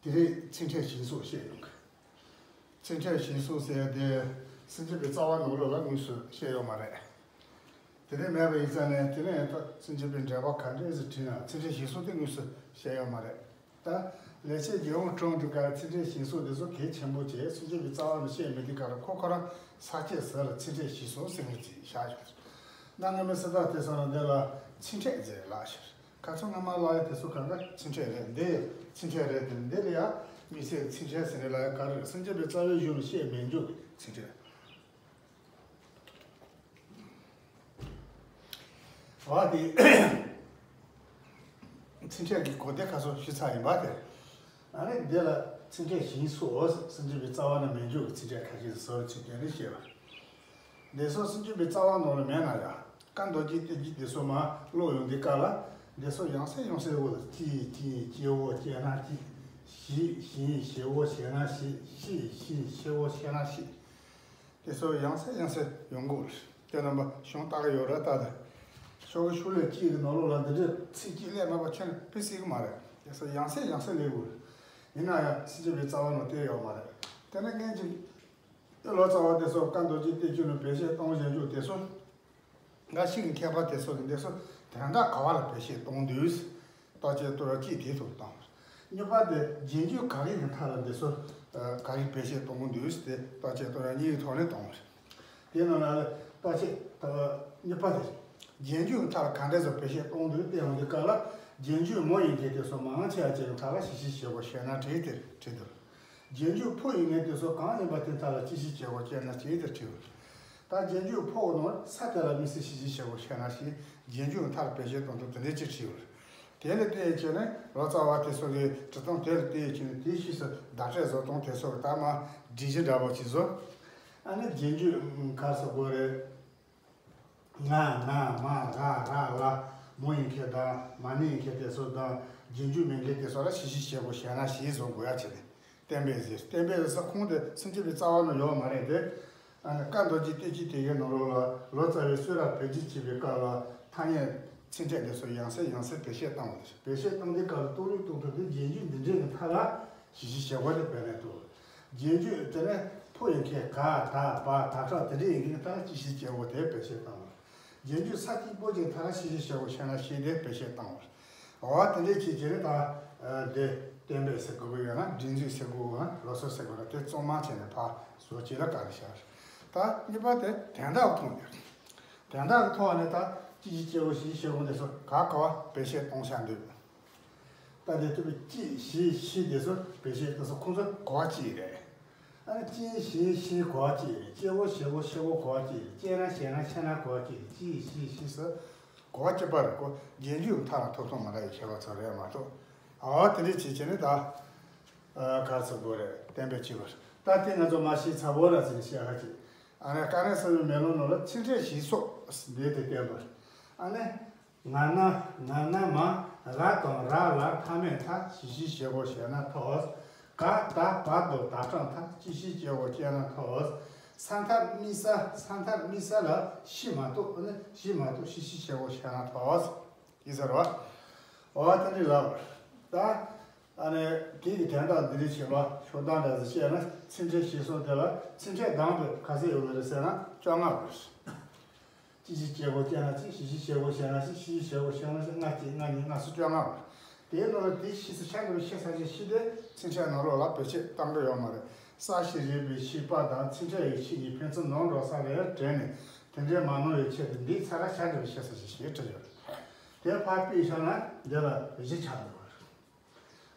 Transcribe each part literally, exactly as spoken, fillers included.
དེ་རིང་ཚིག་ཕྲད་ཞིང་སོགས་བཤད་ཡོང་གི། ཚིག་ཕྲད་ཞིང་སོགས་ཟེར་ཡ་དེ་སེམས་ཅན་པའི་རྩ་བ་ནང་ལོགས་ལ་དངོས་སུ་བཤད་ཡོད་མ་རེད། དེ་འདྲ་མེད་པ་ཡིན་ཙང་ནས་དེ་ནས་ད་སེམས་ཅན་པའི་འགྲེལ་པ་ག་འདྲས་སུ་བྲིས་ན་ཚིག་ཕྲད་ཞིང་སོགས་དེ་དངོས་སུ་བཤད་ཡོད་མ་རེད། ད་ལེགས་བཤད་ལྗོན་དབང་དྲུང་དུ་ག་ཚིག་ཕྲད་ཞིང་སོགས་དེ་ཚོ་གལ་ཆེན་པོ་བྱས་སེམས་ཅན་པའི་རྩ་བ་ནས་བཤད་མི་དེ་ག་ལ་ཁོ་ཁོ་རང་ས་སྐྱེས་ཟེར་ལ་ཚིག་ཕྲད་ཞིང་སོགས་ཟེར་མཁན་ཅིག་བཞག་ཡོད། གནའ་སྔ་མོའི་སུམ་རྟགས་དེ་ཚོ་ནང་འདི་ལ་ཚིག་ཕྲད་ཟེར་ལབ་ཤག་ཁ་ཚོན་སྔ་མ་ལ་ཡ་དེ་ཚོ་གང་ག་ཚིག་ཕྲད་རེད། འདི་ཡང་ཚིག་ཕྲད་རེད་དེ། འདི་ལ་ཡ་དམིགས་བསལ་ཚིག་ཕྲད་ཟེར་ནས་ལ་ཡ་ག་རེ་རེད། སེམས་ཅན་པའི་རྩ་བའི་གཞུང་ལ་བཤད་མི་འཇུག་གི་ཚིག་ཕྲད། འོ་དེ་ཚིག་ཕྲད་ཀྱི་གོ་བདེ་ཁ་སོ་ཞུ་ཚར་ཡིན་པ་དེ། ཨ་ནི་འདི་ལ་ཚིག་ཕྲད་ཞིང་སོགས་སེམས་ཅན་པའི་རྩ་བ་ནས་མི་འཇུག་གི་ཚིག་ཕྲད་ཁ་ཤས་ཟེར་བ་ཚིག་དོན་ནི་བཤད་པ། འདི་ཚོ་སེམས་ཅན་པའི་རྩ་བ་ནང་ལ་མེད་ན་ཡང་། ཀ་མདོ་རྒྱུད་བསྟན་བཅོས་དེ་ཚོ་མར་ཀློག་ཡོང་དུས་སྐབས་ལ། འདི་ཚོ་ཡང་སེ་ཡང་སེ་འོ་ལ་སྐྱེས་སྐྱེས་སྐྱེས་འོ་སྐྱེས་ན་སྐྱེས། ཞིག་ཞིག་ཞིག་འོ་ཞིག་ན་ཞིག་ཤི་ཤི་ཤི་འོ་ཤི་ན་ཤི། དེ་ཚོ་ཡང་སེ་ཡང་སེ་ཡོང་གི་རེད། དེ་རྣམ་པ་གཞུང་བལྟ་གི་ཡོད་རེད་ད། དེ་ཤོག་གི་ཤུགས་ལས་གཅིག་གི་ནང་ལོགས་ལ་འདི་འདྲའི་ཚིག་གཅིག་སླེབས་མེད་པ་ཁྱོན་ནས་ཕེབས་སྲིད་ཀྱི་མ་རེད། དེ་ཚོ་ཡང་སེ་ཡང་སེ་སླེབས་དགོས་རེད། ཡིན་ན་ཡང་སེམས་ཅན་པའི་རྩ་བ་ནང་བསྡད་ཡོད་མ་རེད། དེ་ནས་སྔོན་གྱི་ལོ་ཙཱ་བ་དེ་ཚོ་ཀ་མདོ་རྒྱུད་བསྟན་བཅོས་ནང་བེད་སྤྱོད་གཏོང་བཞིན་འཇུག་དེ་ཚོ། འགའ་ཞིག་གི་མཁས་པ་དེ་ཚོ་གིས་འདི་ཚོ་དོན་དག་ག་བ་ལ་བེད་སྤྱོད་གཏོང་འདུག་བརྟག་དཔྱད་གཏོང་རོགས་གཅིག་དེ་ཐོག་བཏང་། གཉིས་པ་དེ་རྗེས་འཇུག་ག་རེ་ཡིན་མཐའ་ལ་འདི་ཚོ་ག་རེ་བེད་སྤྱོད་གཏོང་གི་འདུག་ཟེར་ཏེ་བརྟག་དཔྱད་གཏོང་རོགས་གཉིས་ཀྱི་ཐོག་ནས་གཏོང་བ་རེད། དེའི་ནང་ལ་བརྟག་དཔྱད་གཉིས་པ་དེ་རྗེས་འཇུག་མཐའ་ལ་ག་འདྲ་ཟེར་བེད་སྤྱོད་གཏོང་འདུག་བལྟས་ཡོང་དུས་སྐབས་ལ་རྗེས་འཇུག་མོ་ཡིན་མཁན་དེ་ཚོ་མང་ཆེ་བ་ཅིག་གི་མཐའ་ལ་བྱས་ཤིང་བྱས་པ་བྱས་ན་བྲིས་ཏེ་བྲིས་འདུག་རྗེས་འཇུག་ཕོ་ཡིན་མཁན་དེ་ཚོ་གང་ཡིན་པ་དེ་མཐའ་ལ་བྱས་ཤིང་བྱས་པ་བྱས་ན་བྲིས་ཏེ་བྲིས་འདུག་ད་རྗེས་འཇུག་ཕོ་ནང་ས་དེ་ལ་དམིགས་བསལ་བྱས་ཤིང་བྱས་པ་བྱས་ན་ཞེས་རྗེས་འཇུག་མཐར་བེད་སྤྱོད་གཏོང་ཐབས་དེ་འདྲའི་ཅིག་བྲིས་ཡོད། དེ་ལ་བལྟས་བྱས་ནས་ལོ་ཙཱ་བ་དེ་ཚོ་གིས་བྲིས་སྟངས་དེ་ལ་བལྟས་བྱས་ནས་དེའི་ཕྱིས་སུ་བརྡ་སྤྲོད་བཟོ་སྟངས་དེ་ཚོ་གི་ད་མ་སྒྲིག་གཞི་འདྲ་པོ་ཅིག་བཟོ། ཨ་ནི་རྗེས་འཇུག་ག་རེ་ཟེར་དགོས་རེད། ང་ང་མ་ར་ར་ལ་མོ་ཡིན་མཁན་དང་མ་ནི་ཡིན་མཁན་དེ་ཚོ་དང་རྗེས་འཇུག་མེད་མཁན་དེ་ཚོ་ལ་བྱས་ཤིང་བྱས་པ་བྱས་ན་ཞེས་བཟོ་དགོས་ཡ་བྱས་ནས། གཏན་འབེབས་ཟེར། གཏན་འབེབས་ཟེར་ཁུངས་དེ་སེམས་ཅན་པའི་རྩ་བ་ནས་ཡོད་མ་རེད་དེ། ཨ་ནི་ཀ་མདོ་རྒྱུད་བསྟན་བཅོས་དེ་གའི་ནང་ལོགས་ལ་ལོ་ཙཱ་བས་གསུང་རབ་བེད་སྤྱོད་བྱེད་པའི་སྐབས་ལ་ཐ་སྙད་ཚིག་ཕྲད་དེ་ཚོ་ཡང་སེ་ཡང་སེ་བེད་སྤྱོད་བཏང་བ་རེད། བེད་སྤྱོད་བཏང་དུས་སྐབས་ལ་གཏོང་ལུགས་གཏོང་ཐབས་དེ་རྗེས་འཇུག་འདི་འདྲའི་གི་མཐའ་ལ་བྱས་ཤིང་བྱས་པ་དེ་བེད་ནས་འདུག་རྗེས་འཇུག་དེ་ནས་ཕོ་ཡིན་མཁན་ག་ད་བ་ད་དྲག་དེ་འདྲའི་ཡིན་མཁན་མཐའ་ལ་བྱས་ཤིང་བྱས་པ་དེ་བེད་སྤྱོད་བཏང་བ། རྗེས་འཇུག་ས་གཅིག་པོ་ཅིག་མཐའ་ལ་བྱས་ཤིང་བྱས་པ་བྱས་ན་ཞེས་དེ་བེད་སྤྱོད་བཏང་བ་རེད། འོ་དེ་འདྲའི་ཅིག་བྱས་ནས་ད་འདི་གཏན་འབེབས་ཟེར་དགོས་ཀྱི་ཡོད་ན་སྒྲིག་འཛུགས་ཟེར་དགོས་ཀྱི་ཡོད་ན་ལོ་ཙཱ་ཟེར་དགོས་ན་དེ་གཙང་མ་བྱས་ནས་ཕར་བཟོ་བྱས་ལ་ག་རེ་བྱ་རེད། ད་གཉིས་པ་དེ་དོན་དག་མཐོང་ཡོད། དོན་དག་གི་ཐོག་ནས་ད་ཅི་ཞིག་སྐྱེ་བོ་ཞིག་ཤེས་དགོས་འདི་ཚོ་ག་ག་བ་བེད་སྤྱོད་གཏོང་བྱ་འདོད། ད་དེ་ཐུབ་པའི་ཅི་ཞིག་ཤི་དེ་ཚོ་བེད་སྤྱོད་དེ་ཚོ་ཁོང་ཚོ་གོ་བ་ཅི་རེད། ཨ་ནི་ཅི་ཞིག་ཤི་གོ་བ་ཅི་རེད། སྐྱེ་བོ་ཞེ་བོ་ཤེ་བོ་གོ་བ་ཅི་རེད། སྐྱེ་ན་ཤེ་ན་ཤེ་ན་གོ་བ་ཅི་རེད། ཅི་ཞིག་ཤི་ས་གོ་བ་ཅི་པ་རེད། ཁོ་རྗེས་འཇུག་མཐའ་ལ་ཐོབ་ཐང་མ་འདྲ་བའི་ཁྱད་པར་ཚོ་རེད་མ་གཏོགས། ཨ་དེ་འདྲའི་ཅི་བྱས་ནས་ད་ག་ཚོད་དགོས་རེད་གཏན་འབེབས་བྱས་པ་རེད། ད་དེ་ང་ཚོ་མ་ཤི་ཚ་བོ་ར་ཟིན་ཤེས་ཧ་ཅི། ཨ་ནི་དཀའ་ངལ་གསར་བའི་མེ་ལོང་ནང་ལ་ཚིག་ཕྲད་ཞིག་སོགས་འདི་དེ་བསྟན་པ་རེད། ཨ་ནི། ང་ན་ང་ན་མ་ར་དང་ར་ལ་མཐའ་མེད་མཐའ་བྱས་ཤིང་བྱས་པ་བྱས་ན་ཐོགས། ག་ད་བ་དང་ད་དྲག་མཐའ་བྱས་ཤིང་བྱས་པ་བྱས་ན་ཐོགས། ས་མཐར་དམིགས་ས་ས་མཐར་དམིགས་ས་ལ་ཤི་མ་གཏོགས་ཨ་ནི་ཤི་མ་གཏོགས་བྱས་ཤིང་བྱས་པ་བྱས་ན་ཐོགས། ཡིན་ཟེར་བ། འོ་དེ་འདྲའི་ལབ་པ་རེད། ད་ཨ་ནི་དེ་གི་དོན་དག་འདི་འདྲའི་བྱས་པ་ཤོག་དང་འདྲ་ཟེར་བཤད་ན་ཚིག་ཕྲད་ཞིག་སོགས་དེ་ལ་ཚིག་ཕྲད་དང་པོ་ག་ཚོད་ཡོད་པ་རེད་ཟེར་ན་བཅོ་ལྔ་ཡོད་པ་རེད། ཅི་ཞིག་སྐྱེ་བོ་སྐྱེ་ན་ཅི། ཞི་ཞིག་སྐྱེ་བོ་སྐྱེ་ན་ཞི། ཤི་ཞིག་སྐྱེ་བོ་སྐྱེ་ན་ཤི། ལྔ་གཅིག་ལྔ་གཉིས་ལྔ་གསུམ་བཅོ་ལྔ་བ། དེའི་ནང་ལ་དེ་ཤེས་སུ་ཤ་འགྲོ་བའི་ཤེས་ས་ཞིག་ཤི་དེ་ཚིག་ཕྲད་ནང་ལོགས་ལ་བེད་སྤྱོད་གཏང་གི་ཡོད་མ་རེད། ས་ཞིག་རེད་པའི་ཤི་པ་དང་ཚིག་ཕྲད་ཡི་ཤི་གཉིས་ཕན་ཚུན་ནང་འགྲོ་ས་ལས་དྲན་ནས་དེ་འདྲའི་མ་ནོར་བའི་ཆེད་དུ་འདིའི་ཚ་ར་ཤ་འགྲོ་བའི་ཤེས་ས་ཞིག་ཞེས་བྲིས་ཡོད། དེ་ཕར་ཕུད་བཞག་ན་འདི་ལ་བཞི་ཆགས་འདུག་བ།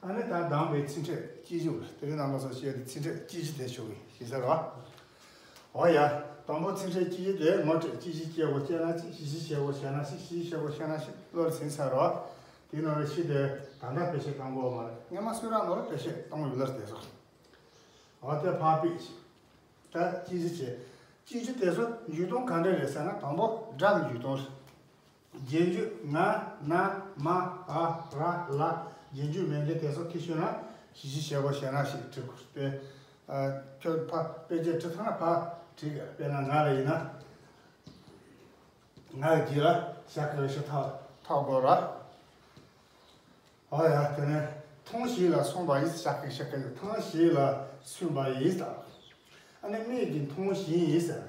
ཨ་ནི་ད་དང་པོའི་ཚིག་ཕྲད་སྐྱེ་གཞི་བ། དེ་རིང་ནང་ལོགས་སུ་བཤད་དེ་ཚིག་ཕྲད་སྐྱེ་གཞི་དེ་ཞུ་གི་ཞེས་ཟེར་བ། འོ་ཡ། དང་པོ་ཚིག་ཕྲད་སྐྱེ་གཞི་དེ་ངོ་སྤྲོད། སྐྱེ་གཞི་སྐྱེ་བོ་སྐྱེ་ན་སྐྱེ། ཤི་གཞི་ཤི་བོ་ཤི་ན་ཤི། ཤི་གཞི་ཤི་བོ་ཤི་ན་ཤི། བློར་ཟིན་ཚར་བ། དེའི་ནང་ལ་ཤི་དེ་ད་ལྟ་བེད་སྤྱོད་གཏང་དགོས་མ་རེད། སྔོན་མ་གསུང་རབ་ནང་ལ་བེད་སྤྱོད་གཏང་ཡོད་ལ་དེ་སོ། འོ་དེ་ཕར་ཕུད་ཅིག་ད་སྐྱེ་གཞི་བྱས། སྐྱེ་གཞི་དེ་ཚོ་འཇུག་སྟངས་ག་འདྲ་རེད་ཟེར་ན་དང་པོ་སྒྲ་གི་འཇུག་སྟངས་རེད། རྗེས་འཇུག་ང་ན་མ་འ་ར་ལ། རྗེས་འཇུག་མེད་མཁན་དེ་ཚོ་ཁྱེར་ཤོད་ན་ཤི་ཤི་ཤེ་བོ་ཤེ་ན་ཤི་བྲི་དགོས་པས། ཁྱོད་ཕ་དཔེ་ཆ་བྲི་ཐང་ན་ཕ་བྲི་གི་དཔེར་ན་ང་ལ་ཡིན་ན་ང་གི་རྗེས་ལ་ཤ་ཁ་ཤ་ཐག་ཐག་དགོས་ར། ཨ་ཡ་དེ་ནས་ མཐོང་བྱེད་ལ་སོན་པ་ཡིན་ཟེར། ཤ་ཀི་ཤ་ཀི་མཐོང་བྱེད་ལ་སོན་པ་ཡིན་ཟེར། ཨ་ནི་མིག་གིས་མཐོང་བྱེད་ཡིན་ཟེར།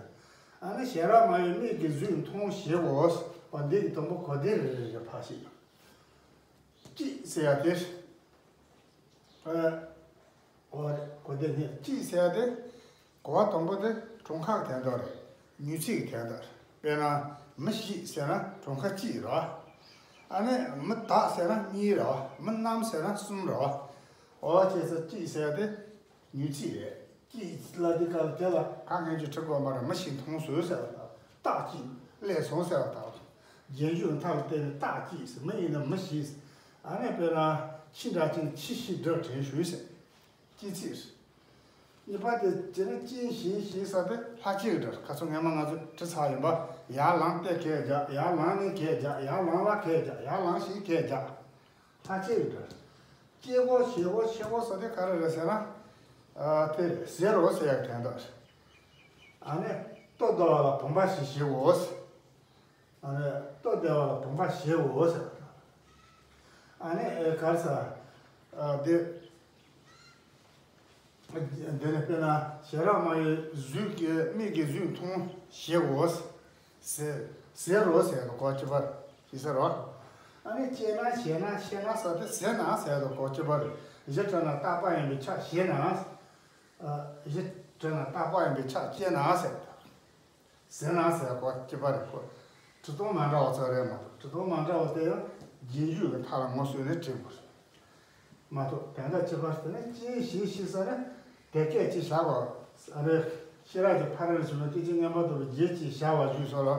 ཨ་ནི་ཞེ་རག་མ་ཡོད་མིག་གིས་གཟུགས་མཐོང་བྱེད་འོ། འོ་འདི་གི་དང་པོ་གོ་བདེ་རེ་རེ་རེ་ཕར་ཞིག་དཀྱིས་ཟེར་ཡ་དེ། ཨ། འོ་རེད། གོ་བདེ་ནི་དཀྱིས་ཟེར་ཡ་དེ། གོ་བ་དང་པོ་དེ་གྲངས་ཀ་གི་དོན་དག་རེད། མྱུར་ཚད་ཀྱི་དོན་དག་རེད། དཔེར་ན། མི་བཞི་ཟེར་ན་གྲངས་ཀ་གཅིག་རེད་བ། ཨ་ནི་མི་དག་ཟེར་ན་གཉིས་རེད་བ། མི་རྣམས་ཟེར་ན་གསུམ་རེད་བ། འོ་བྱས་ཙང་དཀྱིས་ཟེར་ཡ་དེ་མྱུར་ཚད་རེད། དཀྱིས་ལ་དེ་ག་ལ་དེ་ལ་གང་ངན་གྱིས་ཁྲིད་དགོས་མ་རེད། མི་ཞིག་མཐོང་སོང་ཟེར་བ་དང་། རྟགས་ཅིག་སླེབས་སོང་ཟེར་བ་དང་། རྗེས་འཇུག་མཐའ་ལ་བརྟེན་ནས་རྟགས་ཅིག་ཟེར། མི་ཡིན་ན་མི་ཞིག་ཟེར། ཨ་ནི་དཔེར་ན་ཁྱི་འདྲ་ཅན་ཁྱི་ཞིག་འདྲ་དྲན་ཞུས་ཟེར། དཀྱིས་ཚིག་གཉིས་པ་དེ་བྱས་ན་དཀྱིས་ཞེས་ཞེས་ཟེར་དེ་ལྷག་བཅས་ཀྱི་སྒྲ། ཁ་སང་སྔོན་མ་ང་ཚོས་བྲིས་ཚར་ཡིན་པ། ཡར་ལངས་ཏེ་གད་རྒྱག་ཡར་ལངས་ནས་གད་རྒྱག་ཡར་ལངས་ལ་གད་རྒྱག་ཡར་ལངས་ཞེས་གད་རྒྱག་ལྷག་བཅས་ཀྱི་སྒྲ། སྐྱེ་བོ་ཞེས་བོ་ཞེས་བོ་ཟེར་དེ་ག་རེ་རེད་ཟེར་ན། ཨ། དེ་ཟེར་རོ་ཟེར་ཡག་དོན་དག་རེད། ཨ་ནི་ལྟོ་ཟླ་བ་ལ་བུམ་པ་ཞིག་ཞེས་འོ། ཨ་ནི་ལྟོ་ཟླ་བ་ལ་བུམ་པ་ཞེས་འོ་ཟེར། ཨ་ནི་ཨེ་ག་རེ་ཟེར། ཨ། དེ། འདི་ནི་དཔེར་ན་ཞེ་རག་མ་ཡོད་གཟུགས་ཀྱི་མིག་གིས་གཟུགས་མཐོང་ཞེས་འོ། ཟེར། ཟེར་རོ་ཟེར་དུ་གོ་ཅི་པར་ཞེས་ཟེར་རོ། ཨ་ནི་ཅེ་ན་ཞེ་ན་ཤེ་ན་ཟེར་དེ་ཟེར་ན་ཟེར་དུ་གོ་ཅི་པར། གཞི་གྲུབ་ན་རྟག་པ་ཡིན་པའི་ཕྱིར་ཞེ་ན། ཨ། གཞི་གྲུབ་ན་རྟག་པ་ཡིན་པའི་ཕྱིར་ཅེ་ན་ཟེར་དུ། ཟེར་ན་ཟེར་གོ་ཅི་པ་རེད་གོ། འབྲི་སྟངས་མ་འདྲ་བ་ཚོ་རེད་མ་གཏོགས། འབྲི་སྟངས་མ་འདྲ་བ་དེ་ཡང་རྗེས་འཇུག་གི་མཐའ་ལ་ངོས་བཟུང་ནས་བྲིས་དགོས་རེད་མ་གཏོགས། དོན་དག་ཅི་པ་དེ་ནི་ཅི་ཞིག་ཞིག་ཟེར་ན་དེ་སྐད་ཅེས་བྱ་བ། ཨ་རེ། ཤེས་རབ་ཀྱི་ཕ་རོལ་ཕྱིན་པའི་སྐད་ཅིག་མངོན་པར་རྟོགས་པའི་རྗེས་ཅེས་བྱ་བ་བཞུགས་སོ་ལ།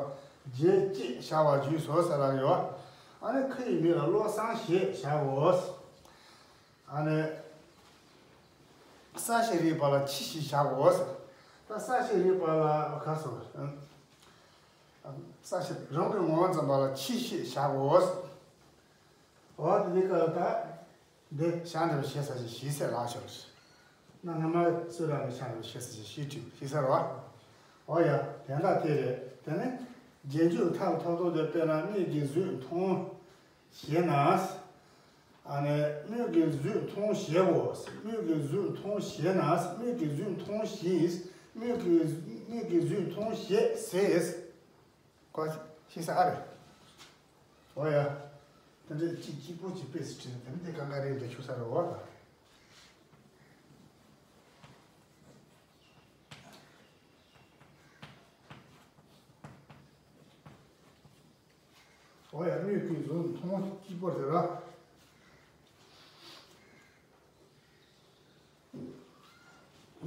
རྗེས་ཅེས་བྱ་བ་བཞུགས་སོ་ཟེར་ལ་ཡོད། ཨ་ནི་ཁུ་ཡི་མིང་ལ་བློ་བཟང་ཞེས་བྱའོ། ཨ་ནི། ས་ཞེས་རིག་པ་ལ་ཁྱི་ཞེས་བྱའོ། ད་ས་ཞེས་རིག་པ་ལ་ག་སོ། ས་ཞེས་རང་གི་ངོ་བོ་འཛིན་པ་ལ་ཁྱི་ཞེས་བྱའོ། འོ་དེ་འདི་ག་ད། འདི་ཞག་འདི་བ་ཞེས་ས་ཞེས་ཞེས་ཟེར་ལགས་ཤོར། ན་སྔ་མ་སུ་ར་ནི་ཞག་འདི་བ་ཞེས་ས་ཞེས་ཞེས་བྲིས་ཞེས་ཟེར་བ། འོ་ཡ་དེ་འདྲ་དེ་རེད། དེ་ནི་རྗེས་འཇུག་མཐའ་ལ་ཐོག་ཐོག་དེ་དཔེར་ན་མིག་གིས་གཟུགས་མཐོང་། ཞེ་ན། ཨ་ནི་མིག་གིས་གཟུགས་མཐོང་ཞེའོ། མིག་གིས་གཟུགས་མཐོང་ཞེ་ན། མིག་གིས་གཟུགས་མཐོང་ཞེས། མིག་གིས་མིག་གིས་གཟུགས་མཐོང་ཞེས་ཟེར། གོ་ཤེས་ས་ཨ་རེད། འོ་ཡ། དེ་འདྲ་གཅིག་གཅིག་པོ་གཅིག་དཔེ་སུ་བྲིས་ནས་དེ་འདྲ་གང་ག་རེ་འདྲ་ཆུ་ས་རེད་འོ་ད། འོ་ཡ། མིག་གིས་གཟུགས་མཐོང་སྐྱིད་པོ་རེད་ར།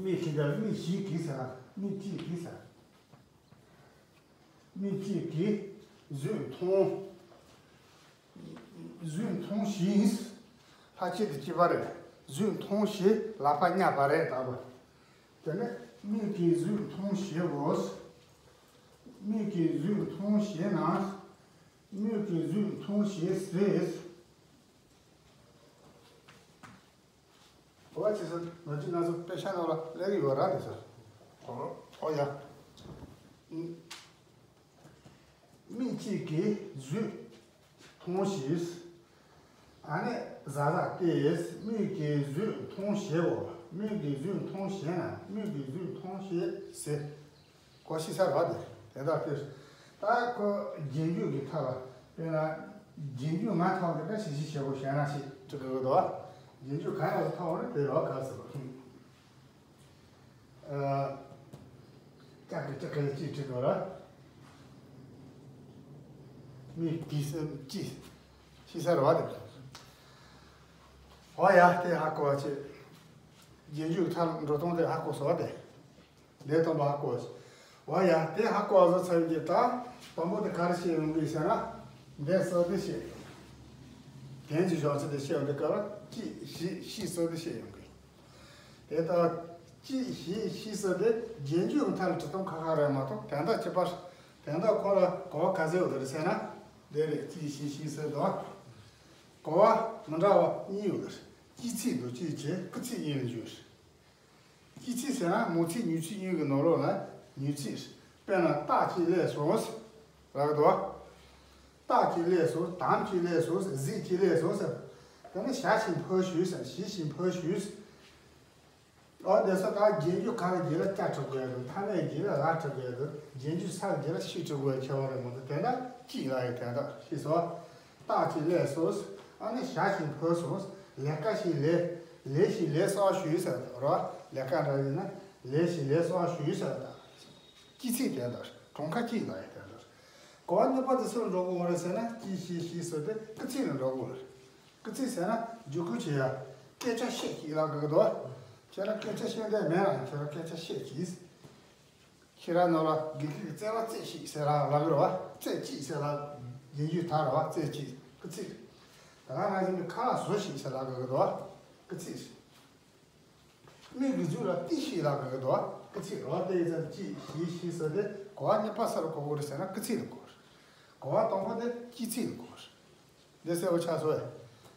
མིག་གིས་ད་མིག་ཞིག་གིས་ཟ། མིག་གཅིག་གིས་ཟ། མིག་གཅིག་གིས་གཟུགས་མཐོང་། གཟུགས་མཐོང་ཞིང་། ལྷག་བཅས་དེ་གཅིག་པ་རེད། གཟུགས་མཐོང་ཞེས་ལག་པ་བརྙ་བ་རེད་ད་བ། དེ་ནས་མིག་གིས་གཟུགས་མཐོང་ཞེའོ། མིག་གིས་གཟུགས་མཐོང་ཞེ་ན། མིག་གིས་གཟུགས་མཐོང་ཞེས་ཟེར། འོ་བ་ཅི་ཟེར་ང་ཚོ་ང་ཚོ་དཔེ་ཆ་ནང་ལ་སླེབས་ཡོད་ར་དེ་ཟེར། འོ་ཡ། མིག་གཅིག་གིས་གཟུགས་མཐོང་ཞིང་། ཨ་ནི་ཟ་ཟ་སྟེ་མིག་གིས་གཟུགས་མཐོང་ཞེའོ། མིག་གིས་གཟུགས་མཐོང་ཞེ་ན། མིག་གིས་གཟུགས་མཐོང་ཞེས་ཟེར། གོ་ཤེས་ས་རེད་བ་དེ། དེ་ལྟར་དེ། ད་ཁོ་རྗེས་འཇུག་གི་མཐའ་ལ་དཔེར་ན། རྗེས་འཇུག་ང་ཐོག་གི་ད་ཞེ་ཞིག་བྱེད་དགོས་ཞེ་ན་ཞིག་འབྲི་དགོས་འདུག་བ། རྗེས་འཇུག་གང་ཡང་ཐོག་ནི་དེ་རོ་ག་ཟེར་བ། ཨ། ལྕགས་ཀྱི་ལྕགས་ཀྱི་ལྕེ་བྲིས་འགྲོ་ར། མིག་གིས་སེམས་ཀྱིས་ཤེས་ས་རེད་བ་དེ། འོ་ཡ་དེ་ཧ་གོ་བ་ཆེ། རྗེས་འཇུག་མཐའ་འགྲོ་སྟངས་དེ་ཧ་གོ་སོང་བ་དེ། འདས་དང་པ་ཧ་གོ་བ་ཆེ། འོ་ཡ་དེ་ཧ་གོ་བ་བཟོ་ཚར་ཡོང་གི་ད། དང་པོ་དེ་ག་རེ་བཤད་ཡོང་གི་ཟེར་ན། འདས་གསལ་དེ་བཤད་ཡོང་། དོན་གྱི་བཞག་ཚུལ་དེ་བཤད་ཡོང་དུས་སྐབས་ལ་ཅི་ཞིག་ཤེས་གསལ་དེ་བཤད་ཡོང་གི། དེ་ལྟར་ཅི་ཞིག་ཤེས་གསལ་དེ་རྗེས་འཇུག་མཐའ་ལ་བྲི་སྟངས་ཁ་ཁ་རེད་མ་གཏོགས་དོན་དག་ཅི་པར་དོན་དག་ཁོ་ལ་གོ་བ་ག་ཚོད་ཡོད་རེད་ཟེར་ན། དེ་རེད། ཅི་ཞིག་ཤེས་གསལ་དང་། གོ་བ་མི་འདྲ་བ་གཉིས་ཡོད་རེད། དཀྱིས་ཚིག་དང་དཀྱིས་ཀྱི་སྐུལ་ཚིག་གཉིས་ལ་འཇུག་རེད། དཀྱིས་ཚིག་ཟེར་ན་མོ་ཚིག་མྱུར་ཚིག་གཉིས་ཀྱི་ནང་ལོགས་ལ་མྱུར་ཚིག་དཔེར་ན་རྟགས་ཅིག་སླེབས་སོང་། རག་འདུག་རྟགས་ཅིག་སླེབས་སོང་། དམ་ཅིག་སླེབས་སོང་། གཟིག་ཅིག་སླེབས་སོང་ཟེར། དེ་ནས་བྱ་ཞིང་འཕོ་ཞུས་ཟེར། བྱས་ཞིང་འཕོ་ཞུས། འོ་དེ་ཚོ་ད་རྗེས་འཇུག་ག་གི་རྗེས་ལ་ཅ་འབྲི་དགོས་ཡ་འདུག་མཐའ་མའི་རྗེས་ལ་ལ་འབྲི་དགོས་ཡ་འདུག་རྗེས་འཇུག་ས་གི་རྗེས་ལ་ཤི་འབྲི་དགོས་ཡ་ཁྱད་པར་རེད་མ་གཏོགས། དེ་འདྲ་གཅིག་ལ་ཡི་དོན་དག་ཤེས་སོང་། རྟགས་ཅིག་སླེབས་སོང་། ཨ་ནི་བྱ་ཞིང་འཕོ་སོང་། ལས་ཀ་ཞིག་ལས། ལས་ཞིག་ལས་གསོག་ཞུས་ཟེར་རོ། ལས་ཀ་འདྲ་ཡིན་ན་ལས་ཞིག་ལས་གསོག་ཞུས་ཟེར་དང་། སྐྱེད་ཚིག་དོན་དག་གྲངས་ཀ་གཅིག་ལ་ཡི་དོན་དག་གོ་བ་གཉིས་པ་དེ་སུ་ལ་འགྲོ་དགོས་རེད་ཟེར་ན། སྐྱེས་བྱས་ཤིང་སོགས་དེ་སྐུལ་ཚིག་ལ་འགྲོ་དགོས་རེད། སྐུལ་ཚིག་ཟེར་ན་འཇུག་སྐུལ་བྱེད་ཡ། སྐད་ཆ་བཤད་ཅིག་ལབ་དགོས་ཀྱི་འདུག་ཁྱེད་རང་སྐད་ཆ་བཤད་འདོད་མེད་ལ་ཁྱེད་རང་སྐད་ཆ་བཤད་ཅིག་ཤེས་རབ་ནང་ལ་དགེ་རྒན་གྱིས་བརྩེ་བ་རྩེ་ཞིག་ཟེར་ལ་ལབ་ཀྱི་རེད་བ། རྩེ་གཅིག་ཟེར་ལ་རྗེས་འཇུག་ད་རེད་བ། རྩེ་གཅིག་སྐུལ་ཚིག་ད་ག་ནང་བཞིན་གྱི་ཁ་ལག་བཟོ་ཞིག་ཟེར་ལབ་དགོས་ཀྱི་འདུག་སྐུལ་ཚིག་མིག་གི་མཛུབ་ལ་ལྟོས་ཤིག་ལབ་དགོས་ཀྱི་འདུག་སྐུལ་ཚིག་རེད་བ། དེ་ཡིན་ཙང་སྐྱེས་བྱས་ཤིང་སོགས་དེ་གོ་བ་གཉིས་པ་སུ་ལ་གོ་དགོས་རེད་ཟེར་ན་སྐུལ་ཚིག་ལ་གོ་དགོས་རེད། གོ་བ་དང་པོ་དེ་སྐྱེད་ཚིག་ལ་གོ་དགོས་རེད། འདི་གསལ་པོ་ཆགས་སོང་ཨེ།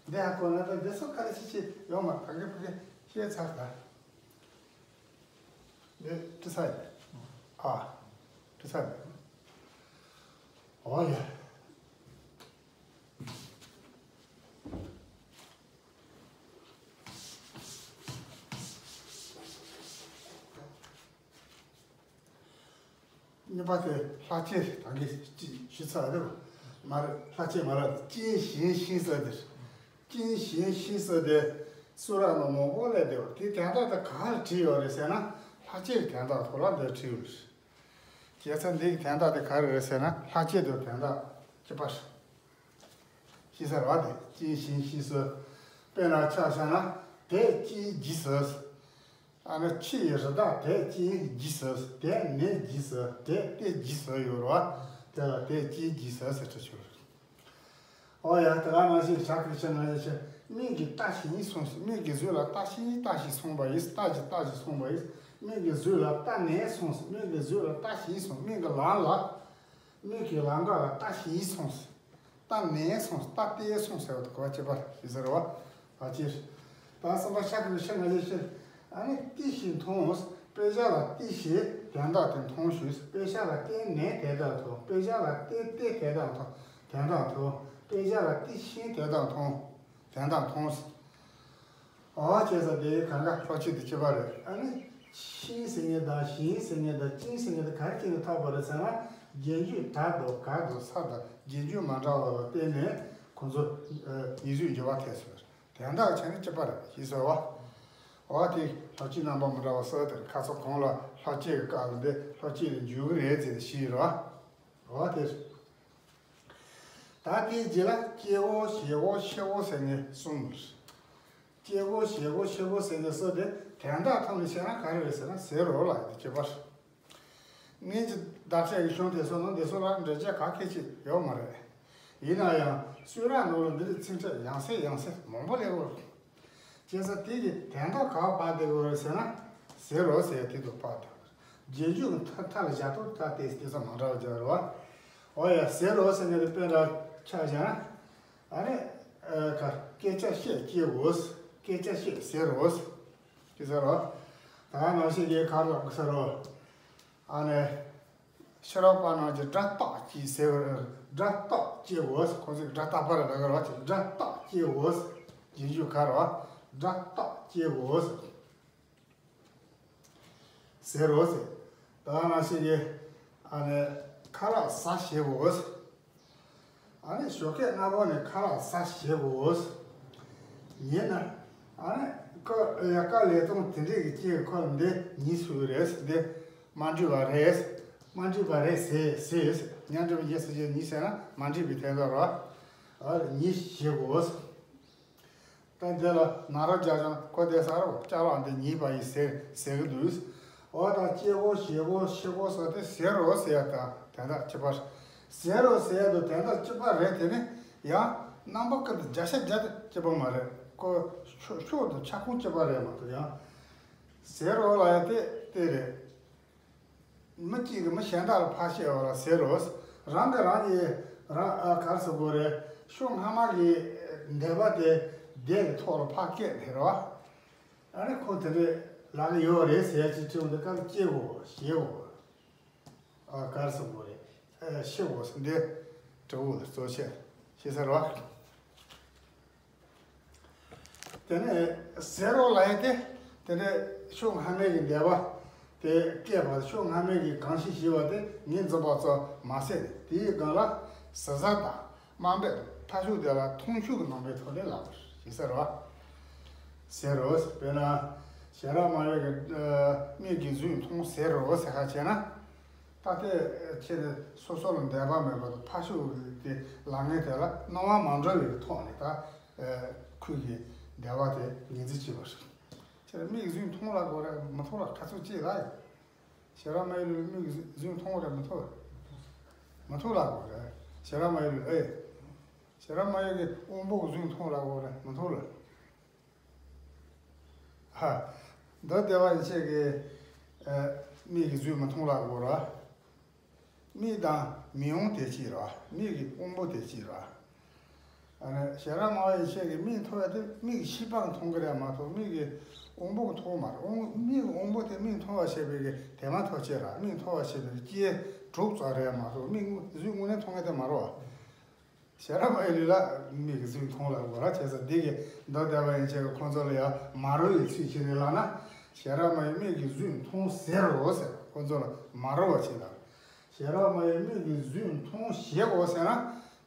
འདི་ཧ་གོ་ན་ད་འདི་ཚོ་ག་རེ་བྱེད་ཀྱི་ཡོད་མ། ཕ་གི་ཕ་གི་བཤད་ཚར་ད། འདི་ཏི་ས་ཡིན། ཨ། ཏི་ས་ཡིན། ཨོ་ཡ། གཉིས་པ་དེ་ལྷག་བཅས་ད་གིན་ཅིག་ཞུས་ཚར་རེད་མ་རེད། ལྷག་བཅས་མ་རེད། རྐྱེན་གཞན་ཤིང་ཟེར་དེ། རྐྱེན་གཞན་ཤིང་ཟེར་དེ་སུ་ར་ནང་མང་པོ་སླེབས་བསྡད་པ་དེ་དོན་དག་དེ་ག་རེ་བྲིས་ཡོད་རེད་ཟེར་ན། ལྷག་བཅས་ཀྱི་དོན་དག་ཐོག་ལ་འདིར་བྲིས་ཡོད་རེད། བྱས་ཙང་འདི་གི་དོན་དག་དེ་ག་རེ་རེད་ཟེར་ན་ལྷག་བཅས་དེ་དོན་དག་གཅིག་པ་རེད། ཤེས་ཚར་བ་དེ་རྐྱེན་གཞན་ཤིང་ཟེར། དཔེར་ན་ཆ་བཞག་ན་དེ་རྐྱེན་གྱིས་ཟེར། ཨ་ནི་ཕྱི་ཡི་རི་དྭགས་དེ་རྐྱེན་གྱིས་ཟེར། དེ་ནི་གྱིས་ཟེར། དེ་སྟེ་གྱིས་ཟེར་ཡོད་རེད་བ། དེ་ལ་དེ་རྐྱེན་གྱིས་ཟེར་ཟེར་ཁྲིད་ཆོག་རེད། ཨོ་ཡ། དེ་ག་ནང་བཞིན་བྱ་གི་ཆ་ནང་བཞིན་ཆེ། མིག་གིས་ལྟ་ཞིང་སོང་ཟེར། མིག་གི་མཛུབ་ལ་ལྟ་ཞིང་ལྟ་ཞིང་སོང་བ་ཡིན། ལྟ་ཞིང་ལྟ་ཞིང་སོང་བ་ཡིན། མིག་གི་མཛུབ་ལ་ལྟ་ནས་སོང་ཟེར། མིག་གི་མཛུབ་ལ་ལྟ་ཞིང་སོང་། མིག་གི་ལམ་ལ། མིག་གི་ལམ་ཁ་ལ་ལྟ་ཞིང་སོང་ཟེར། ལྟ་ནས་སོང་ཟེར། ལྟ་སྟེ་སོང་ཟེར་བ་དེ་གོ་བ་གཅིག་པ་ཞིག་ཟེར་བ། བ་ཅིར། ད་གསུམ་པ་ཤ་གི་ཤ་ང་ཞེས་བཤད། ཨ་ནི་ལྟོས་ཤིང་མཐོང་ཟེར། དཔེ་བཞག་ལ་ལྟོས་ཞེས་དོན་དག་དེ་མཐོང་ཞུས་ཟེར། དཔེ་བཞག་ལ་བལྟས་ནས་དོན་དག་མཐོང་། དཔེ་བཞག་ལ་བལྟས་ཏེ་དོན་དག་མཐོང་། དོན་དག་མཐོང་། དཔེ་བཞག་ལ་ལྟོས་ཤིང་དོན་དག་མཐོང་། དོན་དག་མཐོང་ཟེར། ཨོ་བྱས་ཙང་དེ་གང་ག་ལྷག་བཅས་དེ་གཅིག་པ་རེད། ཨ་ནི་ཤིང་ཟེར་མཁན་དང་ཞིང་ཟེར་མཁན་དང་རྐྱེན་ཟེར་མཁན་དེ་ག་རེ་བྱས་ནས་ཐོགས་པ་རེད་ཟེར་ན། རྗེས་འཇུག་ད་དང་ག་དང་ས་དང་རྗེས་འཇུག་མ་འདྲ་བ་ལ་བརྟེན་ནས་ཁོང་ཚོ་ཉིས་བརྗོད་འགྱུར་བ་ཐེབས་སོང་། དོན་དག་ཆ་ནས་གཅིག་པ་རེད་ཞེས་ཟེར་བ། འོ་དེ་ལྷག་བཅས་རྣམ་པ་མི་འདྲ་བ་སོགས་དེར་ཁ་ཚོ་གང་ལ་ལྷག་བཅས་ཀྱི་སྐབས་ལ་འདི་ལྷག་བཅས་ལ་འཇུག་གི་རེད་ཟེར་ནས་ཞུས་རོགས། འོ་དེ། ད་དེའི་རྗེས་ལ་སྐྱེ་བོ་བྱེད་བོ་ཤི་བོ་ཟེར་ནས་གསུམ་རེད། སྐྱེ་བོ་བྱེད་བོ་ཤི་བོ་ཟེར་ནས་གསུམ་དེ་དོན་དག་ཐོག་ནས་བཤད་ན་ག་རེ་རེད་ཟེར་ན་ཟེར་རོ་ལ་ཡི་དེ་གཅིག་པ་རེད། སྔོན་གྱི་བརྡ་ཆད་ཀྱི་གཞུང་དེ་ཚོ་ནང་འདི་ཚོ་ལ་འགྲེལ་བྱེད་ག་གེ་ཅིག་ཡོད་མ་རེད། ཡིན་ན་ཡང་གསུང་རབ་ནང་ལ་འདི་རིགས་ཚིག་ཕྲད་ཡང་སེ་ཡང་སེ་མང་པོ་སླེབས་ཡོད་རེད། བྱས་ཙང་དེ་གི་དོན་དག་ག་པར་བསྡད་ཡོད་རེད་ཟེར་ན། ཟེར་རོ་ཟེར་དེ་དུ་པར་དང་། རྗེས་འཇུག་གི་མཐའ་མཐའ་ལ་བཞག་ཐོག་ད་དེ་དེ་ཚོ་མ་འདྲ་བ་སྦྱར་རོ། འོ་ཡ། ཟེར་རོ་ཟེར་ནས་དཔེ་འདྲ་ཆ་བཞག་ན། ཨ་ནི། ཨ་ཁ་སྐད་ཆ་བཤད་ཀྱི་འོ། སྐད་ཆ་བཤད་ཟེར་རོ། ཅི་ཟེར་རོ། ད་ནང་བཞིན་གྱི་ཁར་ལོག་ཟེར་རོ། ཨ་ནི། ཕྱི་རོལ་པ་རྣམས་ཀྱིས་སྒྲ་བཏགས་ཀྱིས་ཟེར་བ། སྒྲ་བཏགས་ཀྱི་འོ། ཁོང་ཚོས་སྒྲ་བཏགས་པ་རེད་ལབ་ཀྱི་རེད་བ། སྒྲ་བཏགས་ཀྱི་འོ། རྗེས་འཇུག་ག་རེད་བ། སྒྲ་བཏགས་ཀྱི་འོ། ཟེར་རོ་ཟེར། ད་ནང་བཞིན་གྱི་ཨ་ནི་ཁ་ལག་ཟ་ཞེས་འོ། ཨ་ནི་ཞོགས་ཀས་སྔ་པོ་ནས་ཁ་ལག་ཟ་ཞེས་འོ། ཉན་ན། ཨ་ནི་ཀ་ཡ་ཀ་ལས་སྟོང་དེ་འདྲས་ཀྱི་ཅིག་ཁོ་འདི་ཉིད་སུ་རེད་འདི་མ་འགྲིག་པ་རེད། མ་འགྲིག་པ་རེད་ཟེར་ཟེར། ཉན་འགྲིག་པ་ཉིད་སུ་ཞེས་ཉིད་ཟེར་ན་མ་འགྲིག་པའི་དོན་དག་རེད། ཨ་ཉིད་ཞེས་འོ། ད་འདི་ལ་ན་རོ་རྒྱག་ཀྱང་ཁོ་དེ་ས་རོ་ལྕགས་ལ་འདི་ཉིད་པ་ཡིས་ཟེར་ཟེར་གི་འདུག་འོ་ད་སྐྱེ་བོ་བྱེད་བོ་ཤི་བོ་སོགས་དེ་ཟེར་རོ་ཟེར་ཡ་དང་དོན་དག་གཅིག་པ། ཟེར་རོ་ཟེར་ཡ་དང་དོན་དག་གཅིག་པ་རེད། དེ་ནི་ཡང་རྣམ་པ་ཀུན་ཏུ་བརྒྱ་ཆ་བརྒྱ་དེ་གཅིག་པ་མ་རེད། ཁོ་ཕྱོགས་ཕྱོགས་དང་ཁྱབ་ཁོངས་གཅིག་པ་རེད་མ་གཏོགས། ཡང་ཟེར་རོ་ལ་ཡ་དེ་དེ་རེད། མི་གཅིག་གིས་མི་གཞན་དག་ལ་ཕར་བཤད་པ་ལ་ཟེར་རོ། རང་གིས་རང་གི་རང་ཨ་ག་རེ་ཟེར་དགོས་རེད། ཕྱོགས་སྔ་མ་གི་འདས་པ་དེ་འདས་ཀྱི་ཐོག་ལ་ཕར་བཀལ་ནས་རོ། ཨ་ནི་ཁོ་དེ་འདྲས་ལབ་ཀྱི་ཡོད་རེད་ཟེར་ཡ་ཅིག་དྲིས་འོང་དུས་སྐབས་ལ་སྐྱེ་བོ་ཞེས་བོ། ཨ་ག་རེ་ཟེར་དགོས་རེད། ཨ་ཤི་བོ་ཟེར་འདི་དྲི་བ་ལ་གཙོ་ཆེ་ཤེས་ས་རོ། དེ་ནས་ཟེར་རོ་ལབ་ཡས་དེ། དེ་ནས་ཕྱོགས་སྔ་མའི་གི་འདས་པ་དེ་བསྐྱལ་བ། ཕྱོགས་སྔ་མའི་གི་གང་ཞིག་ཞེས་པ་དེ་ངོས་འཛིན་པ་ཙམ་མ་ཟད། དེའི་སྒང་ལ་གཟུགས་བཟང་དང་དམའ་འབེབས་དང་མཐའ་ཤུགས་དེ་ལ་མཐོང་ཆོས་ཀྱི་རྣམ་པའི་ཐོག་ནས་ལབ་པ་ཞིག་ཟེར་རོ། ཟེར་རོ། དཔེར་ན་ཞེ་རག་མ་ཡོད་ཀྱི་མིག་གིས་གཟུགས་མཐོང་ཟེར་རོ་ཟེར་ཁ་བྱས་ན། ད་ལྟའི་ཁྱེད་ནི་སོ་སོ་ལ་འདོད་པ་མེད་པ་དང་ཕར་ཕྱོགས་ཀྱི་ལབ་མཁན་དེ་ལ་སྣང་བ་མ་འགྲོ་བའི་ཐོག་ནས་ད་ཁོའི་གི་འདོད་པ་དེ་ངོས་འཛིན་བྱེད་པ་རེད། ཁྱེད་མིག་གཟུགས་མཐོང་ལབ་དགོས་རེད་མི་མཐོང་ལབ་ག་ཚོད་ཅིག་ལབ་ཡོད། ཞེ་རག་མ་ཡོད་ལུས་མིག་གཟུགས་མཐོང་རེད་མི་མཐོང་རེད། མི་མཐོང་ལབ་དགོས་རེད། ཞེ་རག་མ་ཡོད་ལུས་ཨེ། ཞེ་རག་མ་ཡོད་ཀྱི་དབང་པོ་གི་གཟུགས་མཐོང་ལབ་དགོས་རེད་མི་མཐོང་ལབ། ཧ། མདོ་སྡེ་པ་ཡན་ཆད་ཀྱི་ཨ་མིག་གི་གཟུགས་མི་མཐོང་ལབ་དགོས་རེད། མིག་དང་མིག་དབང་དེ་གཅིག་རེད། མིག་གི་དབང་པོ་དེ་གཅིག་རེད། ཨ་ནི་ཞེ་རག་མ་ཡོད་ཡན་ཆད་ཀྱི་མིག་མཐོང་བ་དེ་མིག་གི་ཤེས་པ་མཐོང་གི་རེད་མ་གཏོགས་མིག་གི་དབང་པོ་མཐོང་མ་རེད། དབང་མིག་གི་དབང་པོ་དེ་མིག་མཐོང་བ་བྱེད་པའི་གི་དེ་མ་ཐག་ཆད་རེད། མིག་མཐོང་བ་བྱེད་པའི་གི་སྐྱེས་གྲུབ་ཙམ་རེད་མ་གཏོགས་མིག་དངོས་གཟུགས་དངོས་གནས་མཐོང་མཁན་དེ་མ་རེད་བ། ཞེ་རག་མ་ཡོད་ལུས་ལ་མིག་གི་གཟུགས་མཐོང་ལབ་དགོས་རེད། བྱས་ཙང་འདི་གི་མདོ་སྡེ་པ་ཡན་ཆད་ཀྱི་ཁོང་ཚོ་ལ་ཡང་མ་རོ་ཡི་ཚུལ་བྱས་ནས་ལབ་ན། ཞེ་རག་མ་ཡོད་མིག་གི་གཟུགས་མཐོང་ཟེར་རོ་ཟེར། ཁོང་ཚོ་ལ་མ་རོ་བ་བྱེད་ལབ། ཞེ་རག་མ་ཡོད་མིག་གི་གཟུགས་མཐོང་ཞེས་གོ་ཟེར་ན།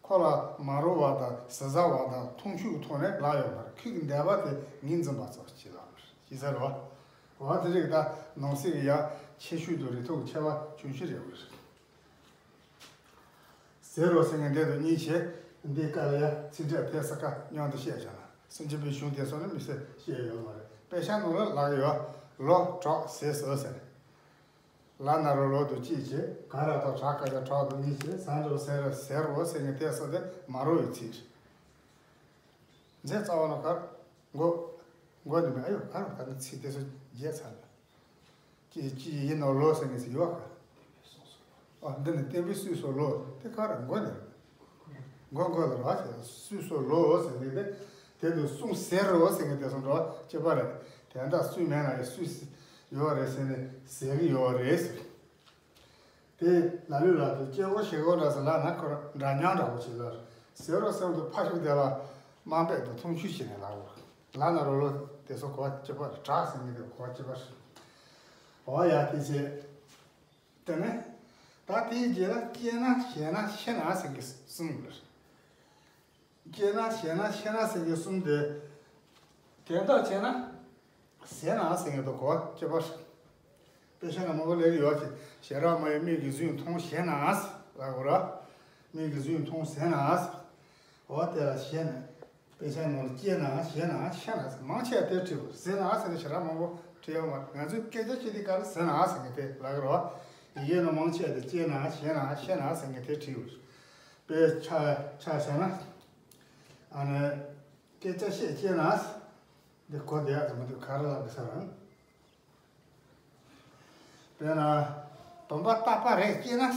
ཁོ་ལ་མ་རོ་བ་དང་གཟུགས་བཟང་བ་དང་མཐོང་ཆོས་ཀྱི་ཐོག་ནས་ལབ་ཡོད་མ་རེད། ཁོའི་གི་འདོད་པ་དེ་ངོས་འཛིན་པ་ཙམ་བྱེད་ལབ་པ་རེད། ཤེས་ཚར་བ། འོ་དེ་རིགས་ད་ནང་གསེས་ཀྱི་ཡང་ཁྱད་ཆོས་དང་རིགས་མཐུན་གྱི་ཁྱད་པར་ཆུང་ཆུང་རེད་བ། ཟེར་རོ་ཟེར་མཁན་དེ་དང་གཉིས་བྱས། འདི་སྐབས་ལ་ཡང་ཚིག་ཕྲད་དེ་ས་ཁ་མཉམ་དུ་བཤད་བྱས་ན་སུམ་ཅུ་པའི་གཞུང་དེ་ཚོ་ནི་མི་སེར་བཤད་ཡོད་མ་རེད། དཔེ་ཆ་ནང་ལ་ལག་ཡོད། ལོ་གྲོགས་ཟས་ཟོས་ཟེར། ལ་ན་རོ་ལོ་དང་གཅིག་བྱས། ག་ར་ཐོ་གྲགས་ག་ཡ་གྲགས་དང་གཉིས་བྱས། ཟ་འགྲོ་ཟེར་རོ་ཟེར་རོ་ཟེར་མཁན་དེ་ཚོ་དེ་མ་རོ་ཡི་ཚིག་རེད། མཛད་རྩ་བ་ནོ་གར་མགོ། མགོ་ནི་མེད་ཨ་ཡོ་གར་ད་ནི་ཚིག་དེ་ཚོ་བརྗེད་ཚར་ལ། ཅི་ཅི་ཡིན་ནོ་ལོ་ཟེར་ནི་ཟེར་ཡོད་ག་ཨ་འདི་ནི་བསྟན་པའི་སྲོལ་སོ་ལོ་དེ་ག་ར་མགོ་ནི། མགོ་མགོ་ལ་ར་ཟེར་སྲོལ་སོ་ལོ་ཟེར་ནི་དེ། དེ་དུ་གསུང་ཟེར་རོ་ཟེར་ནི་དེ་སོང་འགྲོ་བ་སྐྱེ་པ་རེད། དེ་འདྲ་སྲོལ་མེད་ན་ཡི་སྲོལ་ཡོད་རེད་ཟེར་ནི་ཟེར་གི་ཡོད་རེད་ཟེར། དེ་ལ་ལུས་ལ་དུ་སྐྱེ་བོ་ཞེ་བོ་འདྲ་ཟེར་ལ་ན་ཁོ་ར་འདྲ་མཉམ་འདྲ་བོ་ཞིག་ལ་ཟེར་རོ་ཟེར་དུ་ཕ་ཤུག་དེ་ལ་དམའ་འབེབས་དུ་མཐོང་ཆུས་བྱས་ནས་ལ་བོ་ལ་ན་རོ་ལོ་དེ་ཚོ་གོ་བ་སྐྱེ་པ་རེད། གྲགས་ཟེར་ནི་དེ་གོ་བ་སྐྱེ་པ་རེད། འོ་ཡ་དེ་བྱས། དེ་ནས་ད་དེའི་རྗེས་ལ་སྐྱེས་ན་ཞེ་ན་ཤི་ན་ཟེར་གི་གསུམ་རེད། སྐྱེས་ན་ཞེ་ན་ཤི་ན་ཟེར་གི་གསུམ་དེ། དེ་འདྲ་བྱས་ན། ཟས་ན་ཟེར་གི་འདུག་གོ་སྐྱེ་བ། དཔེ་ཆ་ན་མང་པོ་ལས་ཀྱི་ཡོད་ཅིག་ཞེ་རག་མ་ཡོད་མིག་གིས་གཟུགས་མཐོང་ཞེ་ན་ཟེར་ལ་གོ་ར། མིག་གིས་གཟུགས་མཐོང་ཟས་ན་ཟེར། འོ་དེ་ལ་ཞེ་ན། དཔེ་ཆ་ནང་ལ་སྐྱེས་ན་ཞེ་ན་ཤི་ན་ཟེར་མང་ཆེ་བ་དེ་བྲིས་པ་ཟས་ན་ཟེར་ནས་ཞེ་རག་མང་པོ་བྲིས་ཡོད་མ་རེད། ང་ཚོས་སྐད་ཆ་བཤད་དུས་སྐབས་ལ་ཟས་ན་ཟེར་གི་དེ་ལ་གོ་ར། ཡི་གེ་ནང་མང་ཆེ་བ་དེ་སྐྱེས་ན་ཞེ་ན་ཤི་ན་ཟེར་གི་དེ་བྲིས་ཡོད། དཔེ་ཆ་ཆ་བཞག་ན། ཨ་ནི། སྐད་ཆ་བཤད་སྐྱེས་ན། འདི་གོ་བདེ་ཡག་ཙམ་མི་འདུག་ག་རེ་ལབ་དགོས་ས་རང་། དཔེར་ན། བུམ་པ་རྟག་པ་རེད་སྐྱེས་ན།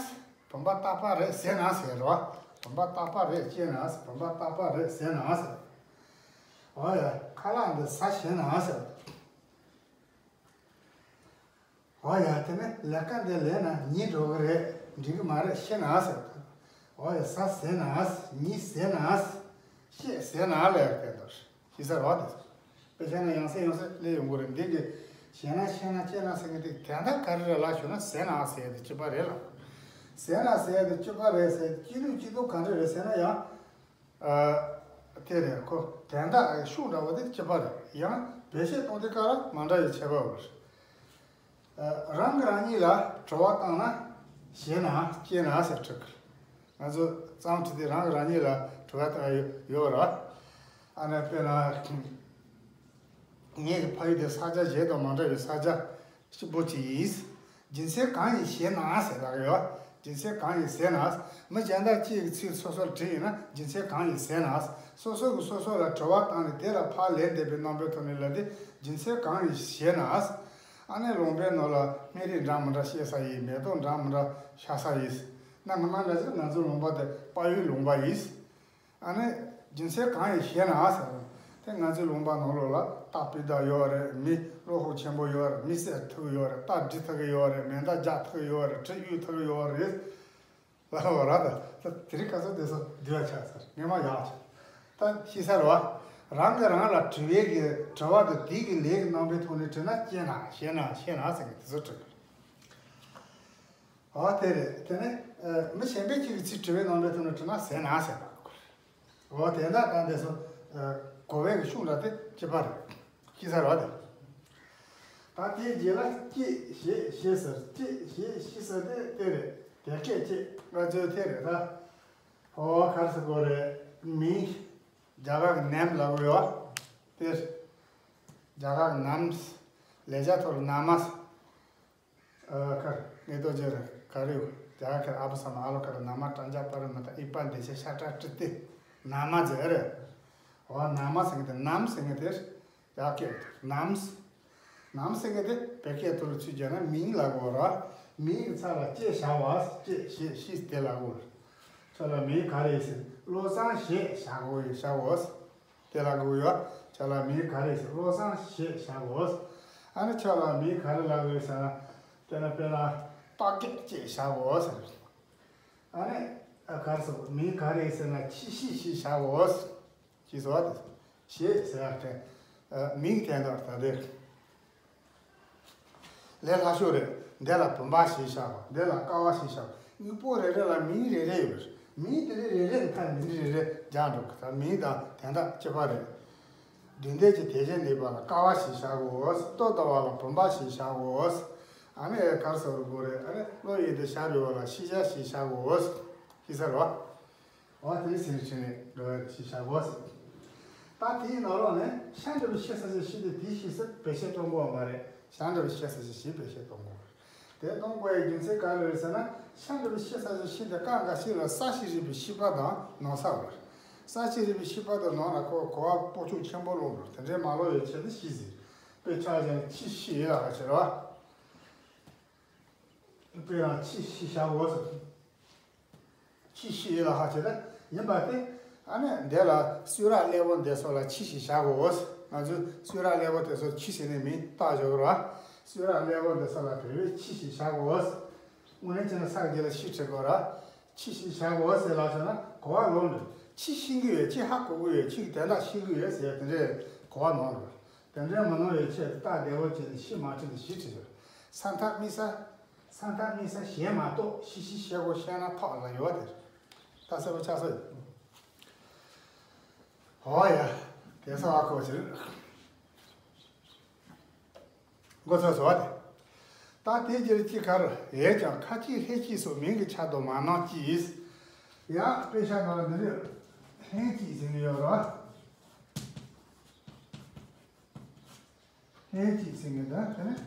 བུམ་པ་རྟག་པ་རེད་ཟས་ན་ཟེར་རོ། བུམ་པ་རྟག་པ་རེད་སྐྱེས་ན། བུམ་པ་རྟག་པ་རེད་ཟས་ན་ཟེར། འོ་ཡ་ཁ་ལག་འདི་ཟ་ཞེ་ན་ཟེར། འོ་ཡ་དེ་ནི་ལས་ཀ་འདི་ལས་ན་ཉལ་འགྲོ་གི་རེད། འགྲིག་གི་མ་རེད་ཤི་ན་ཟེར། འོ་ཡ་ཟ་ཟས་ན་ཉལ་ཟས་ན་ཤི་ཟས་ན་ལས་ཀ་འདི་ཤི་ས་རོ་དེ། དཔེ་ཆ་ན་ཡང་སེ་ཡང་སེ་ལས་ཡོང་གི་རེད། འདི་གི་ཞེ་ན་ཤི་ན་སྐྱེས་ན་ཟེར་གི་དེ་དེ་འདྲ་ག་རེ་རེད་ལ་ཞུ་ན་ཟས་ན་ཟས་དེ་གཅིག་པ་རེད་ལ། ཟས་ན་ཟས་དེ་གཅིག་པ་རེད་ཟེར་སྐྱེ་ལུགས་སྐྱེ་སྟོབས་ག་འདྲ་རེད་ཟེར་ན་ཡང་། ཨ། དེ་རེད་ཁོ། དོན་དག་ཤུགས་འདྲ་བོ་དེ་གཅིག་པ་རེད། ཡང་བེད་སྤྱོད་གཏོང་དུས་སྐབས་ལ་མ་འདྲ་བའི་ཁྱད་པར་ཡོད་རེད། ཨ། རང་གིས་རང་ཉིད་ལ་དྲི་བ་བཏང་ན་ཞེ་ན་སྐྱེས་ན་ཟེར་འབྲི་གི་རེད། ང་ཚོ་གཙང་བྲིས་ཏེ་རང་གིས་རང་ཉིད་ལ་དྲི་བ་བཏང་ཡོད་ཡོད་རེད། ཨ་ནི་དཔེར་ན། ངེད་ཀྱི་ཕ་ཡུལ་དེ་ས་ཆ་གཞན་དང་མ་འདྲ་བའི་ས་ཆ་སྐྱིད་པོ་ཅིག་ཡིན། རྒྱུ་མཚན་གང་ཡིན་ཞེ་ན་ཟེར་ལབ་ཡོད། རྒྱུ་མཚན་གང་ཡིན་ཟེར་ན། མི་གཞན་དག་གཅིག་གིས་ཚིག་སོ་སོར་བྲིས་ཡིན་ན་རྒྱུ་མཚན་གང་ཡིན་ཟེར་ན། སོ་སོ་གིས་སོ་སོ་ལ་དྲི་བ་བཏང་ནས་དེ་ལ་ཕར་ལན་འདེབས་པའི་རྣམ་པའི་ཐོག་ནས་ལབ་དུས་རྒྱུ་མཚན་གང་ཡིན་ཞེ་ན། ཨ་ནི་ལུང་པའི་ནང་ལ་སྨན་རིགས་འདྲ་མི་འདྲ་བཤད་ས་ཡིན། མེ་ཏོག་འདྲ་མི་འདྲ་ཤར་ས་ཡིན། གནའ་སྔ་མ་འདྲ་ཞིག་ང་ཚོའི་ལུང་པ་དེ་དཔལ་ཡུལ་ལུང་པ་ཡིན། ཨ་ནི་རྒྱུ་མཚན་གང་ཡིན་ཞེ་ན་ཟེར་བ། དེ་ང་ཚོའི་ལུང་པ་ནང་ལོགས་ལ་རྟ་སྤུས་དག་ཡོད་རེད། མི་བློ་ཁོག་ཆེན་པོ་ཡོད་རེད། མི་བསད་ཐུབ་ཡོད་རེད། རྟ་འདྲི་ཐུབ་ཀྱི་ཡོད་རེད། མེ་མདའ་རྒྱག་ཐུབ་ཀྱི་ཡོད་རེད། གྲི་གཡུག་ཐུབ་ཀྱི་ཡོད་རེད། ལ་བ་ར་ད་ད་དེ་རིང་ཁ་སང་དེ་ཚོ་འདི་ལ་ཆགས་ཚར། ངས་མ་ཡག་ཆགས་ད་ཤི་ས་རེད་བ། རང་གིས་རང་ལ་དྲི་བའི་གི་དྲི་བ་དང་དེའི་གི་ལན་གྱི་རྣམ་པའི་ཐོག་ནས་དྲིས་ན་ལྕེ་ན་ཞེ་ན་ཤེ་ན་ཟེར་གི་དེ་ཚོ་དྲི་གི། ཨོ་དེ་རེད། དེ་ནས་ཨ་མི་གཞན་པའི་གཅིག་གི་ཚིག་དྲི་བའི་རྣམ་པའི་ཐོག་ནས་དྲིས་ན་ཟས་ན་ཟེར་བ་གོ་རེད། ཨོ་དེ་འདྲ་གང་དེ་ཚོ་ཨ་གོ་བའི་གི་ཤུགས་འདྲ་དེ་གཅིག་པ་རེད། གཅིག་ཟེར་བ་དེ། ད་དེའི་རྗེས་ལ་ལྕེ་ཞེས་ཞེས་ཟེར། ལྕེ་ཞེས་ཞེས་ཟེར་དེ་དེ་རེད། དེ་སྐད་ཅེས་ང་ཚོའི་དེ་རེད་ད། ཨོ་ག་རེ་ཟེར་དགོས་རེད། མིང་རྒྱ་གར་གི་name ལབ་དགོས་ཡོད་དེ། རྒྱ་གར་གི་names ལེགས་སྦྱར་ཐོག་ལ་ནཱ་མ་ཟེར། ཨ་ཁར་ངེས་རྟོགས་ཅན་རེད། ག་རེ་ཡོད། རྒྱ་གར་ཨ་བ་ས་མ་ཨ་ལོ་ཀ་ར་ན་མ་ཏྲ་ཛ་པ་ར་མ་ཏ་ཨི་པ་འདི་ཆ་ཤ་ཏྲ་ཏྲི་ཏི་ན་མ་ཟེར་རེད། འོ་ན་མ་ཟེར་མཁན་དེ་ནམ་ཟེར་མཁན་དེ་རྒྱ་སྐད་ནམ། ནམ་ཟེར་མཁན་དེ་བོད་སྐད་ཐོག་ལ་ཚུར་བརྗོད་ན་མིང་ལབ་དགོས་ར། མིང་གི་ཚབ་ལ་ལྕེ་བཞག་པ། ལྕེ་ཞེས་ཞེས་དེ་ལབ་དགོས། ཁྱོད་ལ་མིང་ག་རེ་ཟེར། བློ་བཟང་ཞེས་བཞག་དགོས་ཡོད་བཞག་འོ། དེ་ལ་གོ་ཡོད། ཁྱོད་ལ་མིང་ག་རེ་ཟེར། བློ་བཟང་ཞེས་བྱ་དགོས། ཨ་ནི་ཁྱོད་ལ་མིང་ག་རེ་ལབ་དགོས་ཟེར་ན། དཔེར་ན་དཔེར་ན་སྟག་རྒྱལ་ཅེས་བྱ་དགོས་ཟེར། ཨ་ནི་ཨ་ག་རེ་ཟེར། མིང་ག་རེ་ཟེར་ན་ཆི་ཤི་ཞེས་བྱ་དགོས། ཅེས་སོ། དེ་ཞེས་ཟེར་བ་དེ་མིང་དེ་འདྲ་ད་དེ། ལས་སླ་ཤོས་རེད། འདི་ལ་བུམ་པ་ཞེས་བྱ་བ། འདི་ལ་ཀ་བ་ཞེས་བྱ་བ། དངོས་པོ་རེ་རེ་ལ་མིང་རེ་རེ་ཡོད་རེད། མིང་དེ་རེ་རེ་རེ་ཁ་འདི་འདྲ་རེ་རེ་སྦྱར་འགྲོ་གི། ད་མིང་དང་དོན་དག་གཅིག་པ་རེད། རྒྱུན་ལྡན་གྱི་དེ་བཞིན་གནས་པ་ལ་ཀ་བ་ཞེས་བྱ་དགོས། ལྟོ་ལྟ་བ་ལ་བུམ་པ་ཞེས་བྱ་དགོས། ཨ་ནི་གར་སོ་རུ་དགོས་རེད། ཨ་ནི་བློ་ཡི་དེ་བྱ་རུ་བ་ལ་ཤེས་བྱ་ཞེས་བྱ་དགོས། ཤེས་ས་རོ། འོ་དེ་ནི་ཟིན་ཕྲིན་ལས་འགྲོ་བའི་ཤེས་བྱ་དགོས་ཟེར། ད་དེའི་ནང་ལོགས་ནས་ཤ་འདྲ་བའི་ཤེས་ས་ཞེས་ཤེས་ཏེ་དེའི་ཤེས་སུ་བེད་སྤྱོད་གཏོང་དགོས་པ་མ་རེད། ཤ་འདྲ་བའི་ཤེས་ས་ཞེས་ཤེས་བེད་སྤྱོད་གཏོང་དགོས་པ་རེད། དེ་གཏོང་དགོས་པའི་རྒྱུ་མཚན་ག་རེ་རེད་ཟེར་ན། ཤ་འདྲ་བའི་ཤེས་ས་ཞེས་ཤེས་ཏེ་ཀ་འགའ་ཞིག་ལ་ས་ཞེས་རིག་པའི་ཤེས་པ་དང་ནོར་ས་བར། ས་ཞེས་རིག་པའི་ཤེས་པ་དང་ནོར་ན་ཁོ་གོ་བ་སྤོ་ཆོག་ཆེན་པོ་ལོག་འགྲོ། དེ་འདྲའི་མ་ལོག་ཡོད་ཆེད་དུ་ཤེས་ཟིན། དཔེ་ཆ་བཞག་ན་ཆི་ཤི་ཡི་ལ་ཧ་ཆེ་ར། དཔེ་རང་ཆི་ཤི་བྱ་འོ་ཟེར། ཆི་ཤི་ཡི་ལ་ཧ་ཆེ་ད་ཡིན་པ་སྟེ། ཨ་ནི་འདི་ལ་གསུང་རབ་ཀླད་པ་འདི་ཚོ་ལ་ཆི་ཞེས་བྱ་དགོས། ང་ཚོས་གསུང་རབ་ཀླད་པ་དེ་ཚོ་ཆི་ཟེར་ནས་མིང་བཏགས་བཞག་རོགས། གསུང་རབ་ཀླད་པ་འདི་ཚོ་ལ་བོད་པས་ཆི་ཞེས་བྱ་དགོས། དངོས་གནས་བྱས་ན་ས་རྒྱུད་ལ་ཤི་ཁྲིད་དགོས་ར། ཆི་ཞེས་བྱ་དགོས་ཟེར་ལབ་བྱུང་ན་གོ་བ་ལོག་འགྲོ། ཆི་ཤེས་ཀྱི་ཡོད། ཆི་ཧ་གོ་གི་ཡོད། ཆི་གི་དོན་དག་ཤེས་ཀྱི་ཡོད་ཟེར་དེ་འདྲའི་གོ་བ་ནོར་འགྲོ། དེ་འདྲའི་མི་ནོར་བའི་ཆེད་དུ་རྟགས་བདེ་བོ་བྱས་ནས་ཤི་མ་ཁྲིད་ནས་ཞི་ཁྲིད་ཡོད། ས་མཐའ་དམིགས་ས། ས་མཐའ་དམིགས་ས་གཞན་མ་གཏོགས་ཤི་ཤི་ཤེས་དགོས་ཤེས་ན་ཐོག་ལ་ཡོད་དེ། ད་གསལ་པོ་ཆགས་སོ་ཡོད། ཨོ་ཡ། དེ་ཚོ་ཨ་ཁོ་ཕྱིར། མགོ་ཚོས་སོ་བ་དེ། ད་དེ་རྗེས་ཅི་ཁར་ཡས་ཀྱང་ཁ་ཅིག་ལྷས་ཅིག་སོགས་མིང་གི་ཆ་དུ་མ་སྣང་ཅིས། ཡང་དཔེ་ཆ་ནང་ལ་འདི་རེད། ལྷས་ཅིག་ཟེར་གྱི་ཡོད་རེད། ལྷས་ཅིག་ཟེར་གྱི་འདུག་དེ་ནས།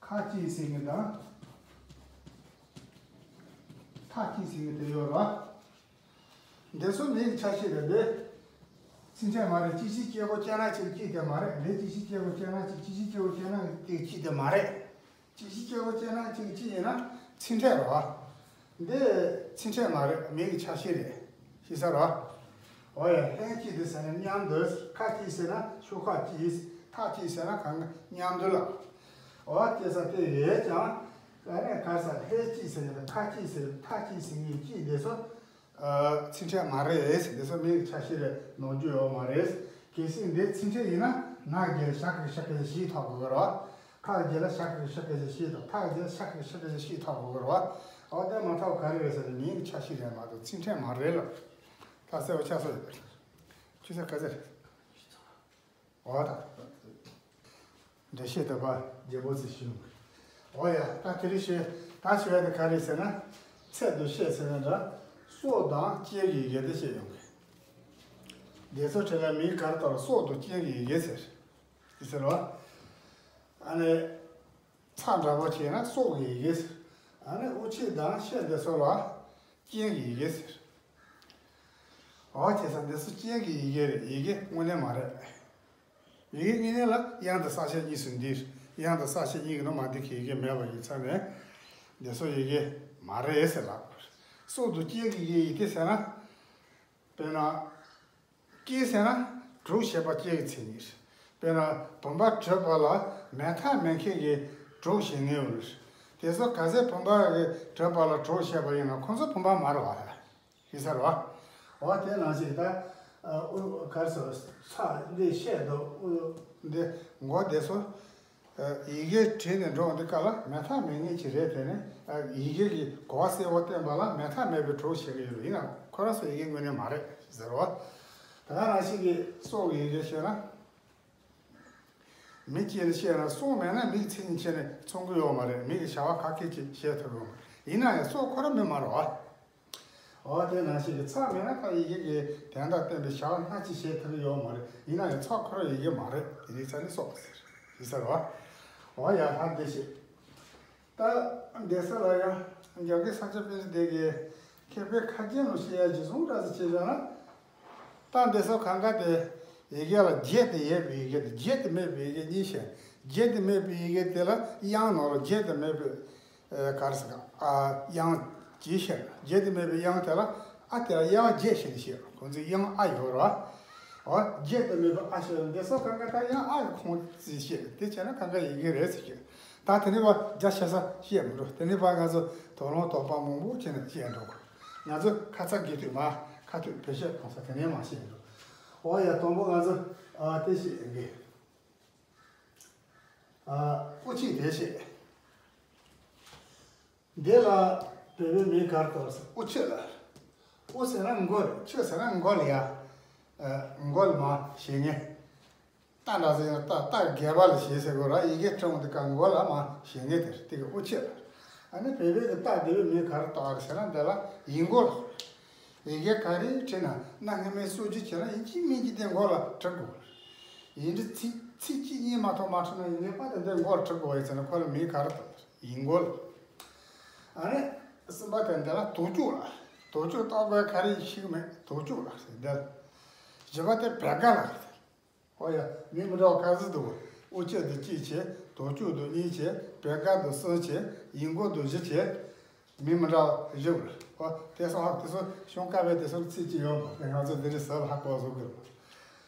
ཁ་ཅིག་ཟེར་གྱི་དང་། ཐ་ཅིག་ཟེར་གྱི་དེ་ཡོད་རེད། འདི་ཚོ་མིང་གི་ཆ་ཤས་རེད་དེ། ཚིག་ཕྲད་མ་རེད། ཅི་ཞིག་སྐྱེ་དགོས་སྐྱེ་ན་ཅིག་ཅིག་དེ་མ་རེད། འདི་ཅི་ཞིག་སྐྱེ་དགོས་སྐྱེ་ན་ཅིག་ཅི་ཞིག་སྐྱེ་དགོས་སྐྱེ་ན་ཅིག་ཅིག་དེ་མ་རེད། ཅི་ཞིག་སྐྱེ་དགོས་སྐྱེ་ན་ཅིག་ཅིག་ཡིན་ན་ཚིག་ཕྲད་རེད་བ། འདི་ཚིག་ཕྲད་མ་རེད། མིང་གི་ཆ་ཤས་རེད། ཤེས་ས་རེད་བ། འོ་ཡ། ལྷན་ཅིག་ཏུ་ཟེར་ན་མཉམ་དུ། ཁ་ཅིག་ཟེར་ན་ཤོག་ཁ་ཅིག་ཐ་ཅིག་ཟེར་ན་གང་མཉམ་དུ་ལ། འོ་དེ་ས་དེ་ཡོད་ཀྱང་། ཨ་ནི་ག་ས་ལྷས་ཅིག་ཟེར་ན་ཁ་ཅིག་ཟེར་ཐ་ཅིག་ཟེར་ངེས་ཅིག་འདི་ཚོ། ཨ་ཚིག་ཕྲད་མ་རེད། འདི་ཚོ་མིང་གི་ཆ་ཤས་རེད། ནོར་རྒྱུ་ཡོད་མ་རེད། གལ་སྲིད་འདི་ཚིག་ཕྲད་ཡིན་ན་ན་རྒྱལ་ལ་ཤ་ཁ་ཤ་ཁ་ཞེས་ཐོགས་དགོས་རེད་བ། ཁ་རྒྱལ་ལ་ཤ་ཁ་ཤ་ཁ་ཞེས་ཐོགས། ཐ་རྒྱལ་ལ་ཤ་ཁ་ཤ་ཁ་ཞེས་ཐོགས་དགོས་རེད་བ། འོ་དེ་མ་ཐོགས་ག་རེ་རེད་ཟེར་ན་མིང་གི་ཆ་ཤས་རེད་མ་གཏོགས་ཚིག་ཕྲད་མ་རེད་ལ། ད་གསལ་པོ་ཆགས་སོང་ཡོད་པ་རེད། ཆུ་ཚོད་ག་ཚོད་རེད། འོ་ད། འགྲེལ་བཤད་དེ་པ་རྒྱལ་པོ་ཚོས་ཞུ། འོ་ཡ། ད་དེ་རིང་ཞུ། ད་ཞུ་ཡ་དེ་ག་རེ་ཟེར་ན། ཚད་དུ་བཤད་ཟེར་ན་འདྲ། སྲོག་དང་རྐྱེན་གྱི་ཡི་གེ་དེ་བཤད་ཡོང་གི། དེ་ཚོ་ཁྲིད་ལ་མིང་ག་རེ་བཏགས། སྲོག་དང་རྐྱེན་གྱི་ཡི་གེ་ཟེར། དེ་ཟེར་བ། ཨ་ནི། ཚ་འདྲ་པོ་བྱས་ན་སྲོག་གི་ཡི་གེ་ཟེར། ཨ་ནི་དབུགས་ཆད་དང་ཤད་དེ་ཚོ་ལ་རྐྱེན་གྱི་ཡི་གེ་ཟེར། འོ་བྱས་ཙང་འདི་ཚོ་རྐྱེན་གྱི་ཡི་གེ་རེད། ཡི་གེ་དངོས་གནས་མ་རེད། ཡི་གེ་དངོས་གནས་ལ་དབྱངས་དང་ས་བཅད་གཉིས་སུ་འདུས། དབྱངས་དང་ས་བཅད་གཉིས་ཀྱི་ནང་མ་འདུས་ཀྱི་ཡི་གེ་མེད་པ་ཡིན་ཙང་ནས། འདི་ཚོ་ཡི་གེ་མ་རེད་ཟེར་ལབ་དགོས་རེད། སྲོག་དང་རྐྱེན་གྱི་ཡི་གེ་ཡི་གེ་ཟེར་ན། དཔེར་ན། རྐྱེན་ཟེར་ན་གྲོགས་བྱེད་པ་རྐྱེན་གྱི་མཚན་ཉིད། དཔེར་ན་བུམ་པ་གྲུབ་པ་ལ་མེ་ཐག་མེ་ཁྱེར་གྱིས་གྲོགས་བྱེད་ངེས་པ་རེད། དེ་ཚོ་གལ་སྲིད་བུམ་པ་གི་གྲུབ་པ་ལ་གྲོགས་བྱེད་པ་ཡིན་ན་ཁོང་ཚོ་བུམ་པ་མ་རེད་བ། ཤེས་ས་རེད་བ། འོ་དེ་ནང་བཞིན་ད་ཨ་ཨུ་གར་སོ་ཚ་འདི་བཤད་དོ་ཨུ་འདི་མགོ་བདེ་སོ། ཡི་གེ་བྲིས་ནས་འགྲོ་འདི་ག་ལ་མེད་ཐབས་མེད་ངེས་ཀྱི་རེད། དེ་ནི་ཡི་གེ་གི་གོ་བ་གསལ་བོ་བསྟན་པ་ལ་མེད་ཐབས་མེད་པའི་གྲོགས་བྱེད་ཀྱི་ཡོད་རེད། ཡིན་ནའང་ཁོ་རང་ཚོ་ཡི་གེ་དངོས་གནས་མ་རེད་ཟེར་བ། ད་ག་ནང་བཞིན་གྱི་སྲོག་གི་ཡི་གེ་ཤོད་ན། མི་སྐྱེས་ནས་བཤད་ན་སྲོག་མེད་ན་མིག་མཚན་ཉིད་ཆེ་ནས་མཚོན་གྱི་ཡོད་མ་རེད། མིག་གི་བྱ་བ་ཁ་སྐད་ཅིག་བྱེད་ཐུབ་ཡོད་མ་རེད། ཡིན་ན་ཡང་སྲོག་ཁོ་རང་མི་མ་རེད་བ། འོ་དེ་ནང་བཞིན་གྱི་ཚ་མེད་ན་ད་ཡི་གེ་གི་དོན་དང་བསྟན་པའི་བྱ་བ་སྣ་གཅིག་བྱེད་ཐུབ་ཀྱི་ཡོད་མ་རེད། ཡིན་ན་ཡང་ཚ་ཁོ་རང་ཡི་གེ་མ་རེད། དེ་ནི་ཚ་ནི་སྲོག་ཟེར་ཡིན་ས་རེད་བ། འོ་ཡ་ཧ་འདི་ཞིག་ད་འདི་ས་ལ་ཡང་རྒྱ་གི་ས་ཆ་པེ་ཅི་དེ་གི་མཁས་པའི་ཁ་རྒྱན་ལ་བཤད་ཡ་ཇི་བཟུང་འདྲ་ཟེར་བྱས་བཞག་ན། ད་འདི་ཚོ་གང་ག་དེ་ཡི་གེ་ལ་བརྒྱད་དེ་ཡོད་པའི་ཡི་གེ་དང་བརྒྱད་དེ་མེད་པའི་ཡི་གེ་གཉིས་བཤད། བརྒྱད་དེ་མེད་པའི་ཡི་གེ་དེ་ལ་དབྱངས་ནང་ལ་བརྒྱད་དེ་མེད་པའི་ཨ་ག་རེ་ཟེར་ག་ཨ་དབྱངས་ཀྱིས་བཤད། བརྒྱད་དེ་མེད་པའི་དབྱངས་དེ་ལ་ཨ་དེ་ལ་དབྱངས་བརྒྱད་བཤད་ནས་བཤད། ཁོང་ཚོས་དབྱངས་ཨ་ཡོད་རེད་བ། འོ་བརྒྱད་དེ་མེད་པའི་ཨ་བཤད། འདི་ཚོ་གང་ག་ད་དབྱངས་ཨ་གི་ཁོངས་ཀྱིས་བཤད། དེ་བྱས་ན་གང་ག་ཡི་གེ་རེད་ཟེར་བཤད། ད་དེ་ནས་བ་རྒྱ་ཆེ་ས་བཤད་མི་འགྲོ། དེ་ནས་བ་ང་ཚོ་དོགས་སློང་དོགས་པ་མང་པོ་བྱས་ནས་བཤད་འགྲོ་དགོས། ང་ཚོ་ཁ་ཚ་དགོས་དུས་མ་ཁ་ཐུག་བེད་སྤྱོད་གཏོང་ས་དེ་ནས་མ་བཤད་འགྲོ། འོ་ཡ་དང་པོ་ང་ཚོ་ཨ་དེ་བཤད་ཡིན་གི། ཨ་དབུ་ཆོས་དེ་བཤད། འདི་ལ་བོད་པའི་མིང་ག་རེ་གོ་ཟེར། དབུ་ཆོས་ལ། དབུ་ཟེར་ན་མགོ་རེད། ཆོས་ཟེར་ན་མགོ་ལ་ཡ། ཨ་མགོ་ལ་མ་བྱེད་ངེས། རྟ་འདྲ་ཟེར་ཡང་རྟ་རྟ་སྒལ་པ་ལ་བྱེད་ཟེར་དགོས་ར། ཡི་གེ་བྲིས་འོང་དུས་ཀ་མགོ་ལ་མ་བྱེད་ངེས་དེ་རེད། དེ་གི་དབུ་ཆོས་ལ། ཨ་ནི་བོད་པའི་གི་རྟ་དེ་བའི་མིང་ག་རེ་བཏགས་རེད་ཟེར་ན་འདི་ལ་ཡིག་མགོ་ལ། ཡི་གེ་ག་རེ་བྲིས་ན་གནའ་སྔ་མོའི་སྲོལ་རྒྱུན་བྱས་ན་ཡིན་གཅིག་མིན་གཅིག་དེ་མགོ་ལ་བྲི་དགོས། ཡིན་གཅིག་ཚིག་ཚིག་གཅིག་གཉིས་མ་གཏོགས་མ་བྲིས་ན་ཡིན་ངེས་པ་དེ་འདྲའི་མགོ་ལ་བྲི་དགོས་ཡིན་ཟེར་ན་ཁོ་ལ་མིང་ག་རེ་བཏགས། ཡིག་མགོ་ལ། ཨ་ནི་གསུམ་པ་དེ་འདི་ལ་དོགས་གཅོད་ལ། དོགས་གཅོད་བཏགས་དགོས་ག་རེ་ཤེས་ཀྱི་མེད། དོགས་གཅོད་ལ་ཟེར་འདི་ལ། བཞི་པ་དེ་བེར་ཀ་ལ་ཟེར། ཨོ་ཡ། མིང་མི་འདྲ་བ་ཁ་ཤས་འདུག། དབུ་ཆོས་དེ་གཅིག་བྱས། དོགས་གཅོད་དེ་གཉིས་བྱས། བེར་ཀ་དེ་གསུམ་བྱས། ཡིག་མགོ་དེ་བཞི་བྱས། མིང་མི་འདྲ་བ་བཞི་བར། ཨོ་དེ་སོང་ཧ་དེ་ཚོ་གཞུང་བཀའ་པོད་དེ་ཚོར་ཚིག་གཅིག་ཡོད་མ་རེད། ང་ཚོ་འདི་རིགས་ཟབ་ལ་ཧ་གོ་བཟོ་དགོས།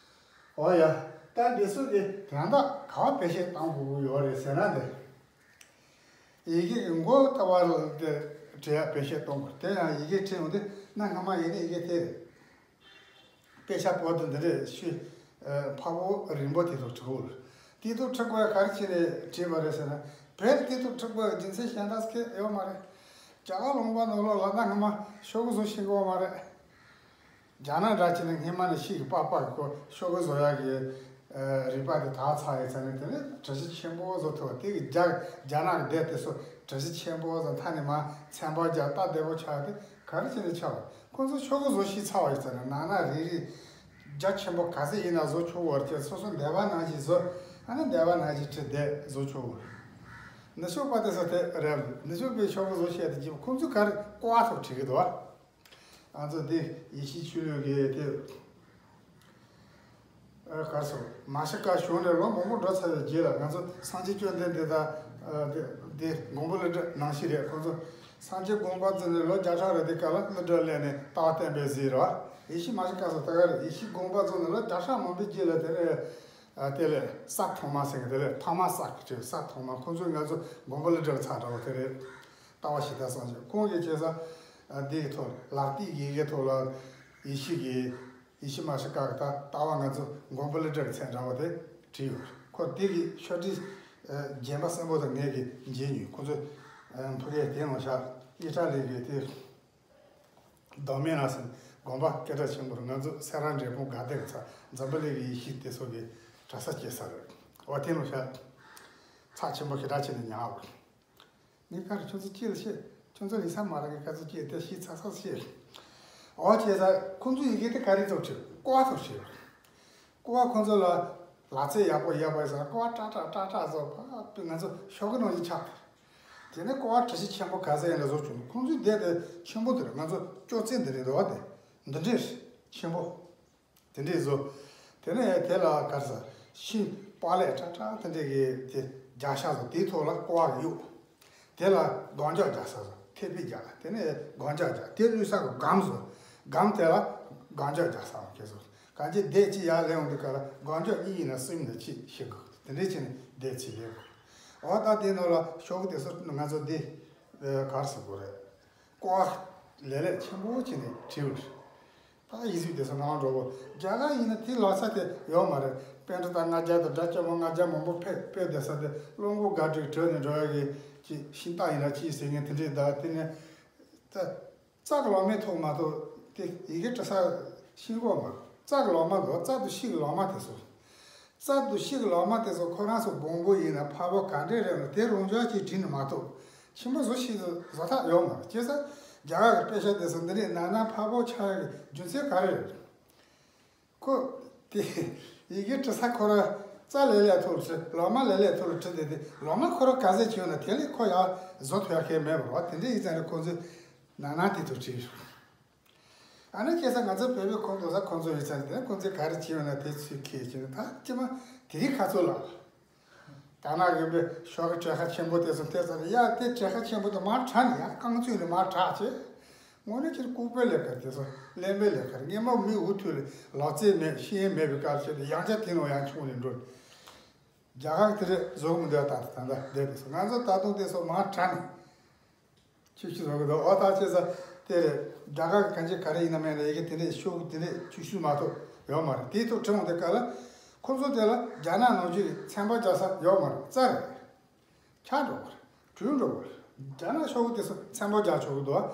ཨོ་ཡ། ད་འདི་ཚོ་གི་དོན་དག་ག་བ་བེད་སྤྱོད་གཏང་དགོས་ཀྱི་ཡོད་རེད་ཟེར་ན་འདི། ཡི་གེ་གི་མགོ་ལྟ་བུ་ལ་དེ་བྲི་ཡ་བེད་སྤྱོད་གཏོང་དགོས། དེ་ཡང་ཡི་གེ་བྲིས་ཡོང་དུས་གནའ་སྔ་མ་ཡིན་ན་ཡི་གེ་དེ་རེད། དཔེ་ཆ་པོ་ཏི་འདི་རེད་ཤོད། ཨ་ཕ་བོ་རིང་པོ་དེ་ཚོ་བྲི་དགོས་རེད། དེ་ཚོ་བྲི་དགོས་ཡ་ག་རེ་བྱས་ནས་བྲིས་པ་རེད་ཟེར་ན། བོད་དེ་ཚོ་བྲི་དགོས་ཡ་རྒྱུ་མཚན་གཞན་དག་ཁེ་ཡོད་མ་རེད། རྒྱ་གར་ལུང་པ་ནང་ལོགས་ལ་གནའ་སྔ་མ་ཤོག་གུ་བཟོ་ཤེས་ཀྱི་ཡོད་མ་རེད། རྒྱ་ནག་འདྲ་བྱས་ན་སྔས་མ་ནས་ཤིག་གི་པགས་པ་གི་ཁོ་ཤོག་གུ་བཟོ་ཡག་གི་ཨ་རིག་པ་དེ་དག་ཚར་ཡོད་ཙང་ནས། དེ་ནས་གྲུ་བཞི་ཆེན་པོ་བཟོ་ཐུབ་པ་དེ་གི་རྒྱ་རྒྱ་ནག་གི་སྡེ་དེ་ཚོ་གྲུ་བཞི་ཆེན་པོ་བཟོ་མཐའ་ནས་མ་ཚན་པ་རྒྱག་སྟབས་བདེ་པོ་ཆགས་དེ་ག་རེ་བྱས་ནས་ཆགས་པ། ཁོང་ཚོ་ཤོག་གུ་བཟོ་ཤེས་ཚར་བ་ཡོད་ཙང་ནས། ནང་ན་རིལ་རིལ་རྒྱ་ཆེན་པོ་ག་ཚོད་ཡིན་ན་བཟོ་ཆོག་བར་བྱས། སོ་སོ་འདོད་པ་ནང་བཞིན་བཟོ། ཨ་ནི་འདོད་པ་ནང་བཞིན་བྲིས་བསྡད་བཟོ་ཆོག་བར། ནུབ་ཕྱོགས་པ་དེ་ཚོ་དེ་རེད། ནུབ་ཕྱོགས་པའི་ཤོག་གུ་བཟོ་ཤེས་དེ་ཀྱི་ཁོང་ཚོ་ག་རེ་ཀོ་བ་ཐོག་བྲིས་གི་འདུག་བ། ང་ཚོ་འདི་ཡེ་ཤུའི་ཆོས་ལུགས་ཀྱི་དེ་ཨ་གར་སོ་མ་ཤི་ཀ་བྱུང་ནས་ལོ་མང་པོ་འགྲོ་ཚར་བའི་རྗེས་ལ། ང་ཚོ་སངས་རྒྱས་བཅོམ་ལྡན་འདས་དང་ཨ་དེ་དེ་མགོན་པོ་ཀླུ་སྒྲུབ་ནང་བཞིན་རེད། ཁོང་ཚོ་སངས་རྒྱས་དགོངས་པ་རྫོགས་ནས་ལོ་བརྒྱ་ཕྲག་རེ་དེ་ག་ལ་ཀླུ་སྒྲུབ་སླེབས་ནས་ལྟ་བ་བསྟན་པའི་གཟིགས་རོགས། ཡེ་ཤུ་མ་ཤི་ཀ་སོ་ད་ག་རེད། ཡེ་ཤུ་དགོངས་པ་རྫོགས་ནས་ལོ་བརྒྱ་ཕྲག་མང་པོའི་རྗེས་ལ་དེ་ནས་ཨ་དེ་ལས་ས་ཐོ་མ་ཟེར་གི་དེ་ལས་ཐོ་མ་ས་གི་ཆོས་ས་ཐོ་མ། ཁོང་ཚོས་ང་ཚོ་མགོན་པོ་ཀླུ་སྒྲུབ་ཚར་འདྲ་བོ་དེ་རེད། ལྟ་བ་ཞེ་དྲག་སངས་རྒྱས་ཁོང་གིས་བྱས་ས། ཨ་འདི་གི་ཐོག་ལ་ལག་རྟིས་ཡི་གེ་ཐོག་ལ་ཡེ་ཤུ་གི་ཡེ་ཤུ་མ་ཤི་ཀ་གི་ད་ལྟ་བ་ང་ཚོ་མགོན་པོ་ཀླུ་སྒྲུབ་ཀྱི་མཚན་འདྲ་བོ་དེ་བྲིས་ཡོད། ཁོ་དེ་གི་ཤོག་དྲིལ་ཨ་རྒྱན་པ་གསོན་པོ་དང་ངས་གི་མཇལ་མྱོང་། ཁོ་ཚོ་ཨ་ཕ་གིར་དེ་ནང་བཞག་ཨི་ཊ་ལི་གི་དེ་བདག་མེད་ན་ཟེར་དགོན་པ་སྐད་གྲགས་ཆེན་པོ་རེད། ང་ཚོ་སེ་ར་འབྲས་སྤུངས་དགའ་ལྡན་གྱི་ཚ་འཛམ་བུ་གླིང་གི་ཡེ་ཤུ་དེ་ཚོ་གི་གྲྭ་ས་སྐྱེལ་ས་རེད། འོ་དེ་ནང་བཞག་ཚགས་ཆེན་པོ་ཞེ་དྲག་བྱས་ནས་ཉར་བ་རེད། ངས་ག་རེ་ཁྱོད་ཚོ་སྐྱེལ་ཤེས། ཁྱོད་ཚོ་ལས་ས་མ་རག་གི་ག་ཚོད་སྐྱེལ་དེ་ཤི་ཚ་ཚ་ཤེས། འོ་བྱས་ཙང་ཁོང་ཚོ་ཡི་གེ་དེ་ག་རེ་ཚོ་བྲིས། ཀོ་བ་ཚོ་བྲིས། ཀོ་བ་ཁོང་ཚོ་ལ་ལག་རྩལ་ཡག་པོ་ཡོད་པ་ཡིན་ཙང་ཀོ་བ་ཀྲག་ཀྲག་ཀྲག་ཀྲག་བཟོ་ཕ་ང་ཚོ་ཤོག་གུ་ནང་བཞིན་ཆགས། དེ་ནས་ཀོ་བ་གྲུ་བཞི་ཆེན་པོ་ག་ཚོད་ཡིན་ན་བཟོ་བྱུང་། ཁོང་ཚོའི་སྡེ་དེ་ཆེན་པོ་དེ་རེད། ང་ཚོ་ཅོག་ཙེ་འདི་རེད་འདུག་བ། དེ་འདི་འདྲས་ཆེན་པོ། དེ་འདྲས་བཟོ། དེ་ནས་དེ་ལ་ག་རེ་ཟ་ཤིང་པགས་ལེབ་ཁྲ་ཁྲ་དེ་འདྲས་ཀྱི་དེ་རྒྱག་ཤག་བཟོ། དེའི་ཐོག་ལ་ཀོ་བ་གཡུག་དེ་ལ་སྒང་ལྕགས་རྒྱག་ཤག་བཟོ། ཐེ་པེ་རྒྱག་དེ་ནས་སྒང་ལྕགས་རྒྱག་དེ་བླུགས་ས་གི་སྒམ་བཟོ། སྒམ་དེ་ལ་སྒང་ལྕགས་རྒྱག་ཤག་བཟོ། གལ་སྲིད་སྡེ་གཅིག་ཡར་སླེབས་ཡོང་དུས་སྐབས་ལ་སྒང་ལྕགས་གཉིས་ཡིན་ན་གསུམ་ཡིན་ན་གཅིག་ཤེས་དགོས། དེ་འདྲས་བྱས་ནས་སྡེ་གཅིག་སླེབས་དགོས། འོ་ད་དེའི་ནང་ལ་ཤོག་གུ་དེ་ཚོ་ང་ཚོ་འདི་ག་རེ་ཟེར་དགོས་རེད། ཀོ་བ་ལེབ་ལེབ་ཆེན་པོ་བྱས་ནས་བྲིས་པ་རེད། ད་ཡིག་གཟུགས་དེ་ཚོ་ནང་འགྲོ་གོ། རྒྱ་གར་ཡིན་ན་དེ་ལབ་ས་དེ་ཡོད་མ་རེད། པཎྜི་ཏ་ལྔ་བརྒྱ་དང་སྒྲ་སྐྱོ་མ་ལྔ་བརྒྱ་མང་པོ་ཕེབས་ཕེབས་བསྡད་ས་དེ་བློན་པོ་དགའ་སྤྲོའི་གྲས་ནས་འགྲོ་ཡ་གི་ཅིག་ཤིང་རྟ་ཡིན་ན་ཅི་ཟེར་མཁན་དེ་འདྲས། ད་དེ་ནས་ད་རྩ་གི་ལོ་མའི་ཐོག་མ་གཏོགས་དེ་ཡི་གེ་འབྲི་ས་ཤེས་གོ་མ། རྩ་གི་ལོ་མ་འདུག་རྩ་དང་ཤི་གི་ལོ་མ་དེ་ཚོ། རྩ་དང་ཤི་གི་ལོ་མ་དེ་ཚོ་ཁོ་རང་ཚོ་བོང་བུ་ཡིན་ན་ཕ་བོ་ག་འདྲས་རེད་ན་དེ་རང་འཇགས་ཀྱིས་བྲིས་ནས་མ་གཏོགས་ཆེན་པོ་བཟོ་ཤེས་བཟོ་ཐབས་ཡོད་མ་རེད། བྱས་ཙང་རྒྱ་གར་གྱི་དཔེ་ཆ་དེ་ཚོ་འདི་འདྲས་ནང་ན་ཕ་བོ་ཆགས་ཡག་གི་རྒྱུ་མཚན་ག་རེ་རེད། ཁོ་དེ་ཡི་གེ་འབྲི་ས་ཁོ་རང་རྩ་ལེ་ལེ་ཐོག་ལ་བྲིས། ལོ་མ་ལེ་ལེ་ཐོག་ལ་བྲིས་ཏེ། དེ་ལོ་མ་ཁོ་རང་ག་ཚད་བྱུང་ན་དེ་ལས་ཁོ་ཡར་བཟོ་ཐུབ་ཡག་གི་མེད་པ་རེད་བ། དེ་འདྲས་ཡིན་ཙང་ནས་ཁོ་ཚོས་ནང་ན་དེ་ཚོ་བྲིས་ཡོད། ཨ་ནི་བྱས་ཙང་ང་ཚོ་བོད་པའི་ཁོངས་གཏོགས་ས་ཁོང་ཚོ་ཡོད་ཙང་དེ་ཁོང་ཚོས་ག་རེ་བྱས་ཡོད་ན་དེ་ཚོས་ཁས་བྱས་ན་ད་ཅི་མ་དེ་རིང་ཁ་ཚོ་ལ། དར་ནག་གི་པའི་ཤོག་གི་གྲལ་ཁ་ཆེན་པོ་དེ་ཚོ་དེ་ཚོ་ཡ་དེ་གྲལ་ཁ་ཆེན་པོ་དེ་མར་དྲངས་ནས་ཡ་རྐང་བཙུགས་ནས་མར་དྲངས་བྱས། དངོས་གནས་ཁྱེད་ལྐུགས་པའི་ལས་ཀ་དེ་ཚོ་གླེན་པའི་ལས་ཀ་རེད། སྔོན་མ་མི་འུ་ཐུག་ལ་ལག་རྩལ་མེད་ཤེས་ཡོན་མེད་པའི་སྐབས་ཤིག་ཏུ་ཡང་བསྐྱར་དེ་ནང་ཡང་མཆོང་ནས་འགྲོ། རྒྱ་གར་དེ་རེད་བཟོ་གི་མི་འདུག་ད་ད་ད་བསྡད་དེ་ཚོ་ང་ཚོ་ད་དུང་དེ་ཚོ་མར་དྲངས་ནས། ཆུ་ཤུ་བཟོ་གི་འདུག་འོ་ད་བྱས་ཙང་དེ་རེད། རྒྱ་གར་གི་གང་ཅི་ག་རེ་ཡིན་ན་མེད་ན་ཡི་གེ་དེ་འདྲས་ཤོག་དེ་འདྲས་ཆུ་ཤུ་མ་གཏོགས་ཡོད་མ་རེད། དེའི་ཐོག་བྲིས་འོང་དེ་ག་ལ་ཁོ་ཚོ་དེ་ལ་རྒྱ་ནག་ནང་བཞིན་གྱི་ཚན་པ་རྒྱག་ས་ཡོད་མ་རེད། རྩ་རེད། ཆག་འགྲོ་གི་རེད། བྲོས་འགྲོ་གི་རེད། རྒྱ་ནག་ཤོག་དེ་ཚོ་ཚན་པ་རྒྱག་ཆོག་གི་འདུག་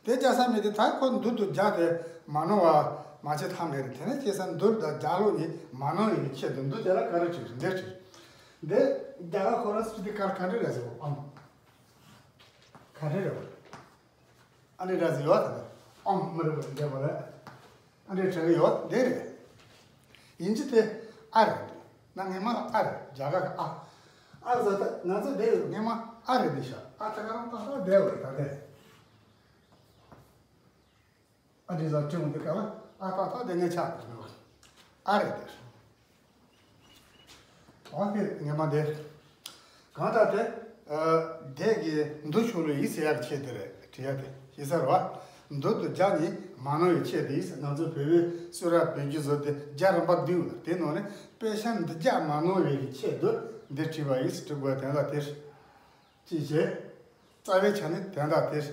དེ་རྒྱག་ས་མེད་དེ་ད་ཁོ་མདུན་དུ་རྒྱག་དེ་མ་ནོར་བ་མ་བྱེད་ཐབས་མེད་རེད། དེ་ནས་བྱས་ཙང་མདུན་དང་རྒྱབ་ལོགས་གཉིས་མ་ནོར་ཡོད་ཆེད་དུ་མདུན་དེ་ལ་ག་རེ་བྲིས་རེད། འདིར་བྲིས། འདི་རྒྱ་གར་ཁོ་རང་སྤྱི་དེ་གར་ག་འདྲ་རེད་ཟེར་བ་ཨང་། ག་རེ་རེད་བ། ཨ་ནི་ར་ཟི་ཡོད་ད། ཨོམ་མི་རུ་བ་འདྲ་བ་རེད། ཨ་འདྲའི་དྲི་གི་ཡོད་འདི་རེད། ཡིན་གཅིག་དེ་ཨ་རེད། ན་ངེ་མ་ཨ་རེད། རྒྱ་གར་གི་ཨ། ཨ་ཟེར་ད་ང་ཚོ་འདི་ངེ་མ་ཨ་རེད་འདི་ཤ། ཨ་ད་ག་རང་ཏག་ཏག་འདི་བ་རེད་ད་འདི། ཨ་འདི་ཟ་ཁྲིད་འོང་འདི་ག་ལ་ཨ་ཏག་ཏག་འདི་ངེ་ཆགས་འདུག་ཨ་རེད་འདི། འོ་དེ་ངེས་མ་དེ། གང་ལྟར་དེ། དེ་གི་མདོ་ཕྱོགས་ལ་ཡིག་ཟེར་ཡག་ཆེད་དེ་རེད་བྲིས་ཡ་དེ་ཤེས་ས་རེད་བ། མདོ་དང་རྒྱ་གཉིས་མ་ནོར་བའི་ཆེད་དུ་ཡིག་ང་ཚོ་བོད་པའི་གསུང་རབ་བོད་བརྒྱུད་བཟོ་དེ་རྒྱ་རིམ་པ་བསྡུས་པ་དེ་ནང་ནས་དཔེ་ཆ་འདི་རྒྱ་མ་ནོར་བའི་གི་ཆེད་དུ་འདི་བྲིས་པ་ཡིན་ཟེར་བྲིས་དགོས་དོན་དག་དེ་རེད། ཅེས་བྱས། རྩ་བའི་ཆ་ནས་དོན་དག་དེ་རེད།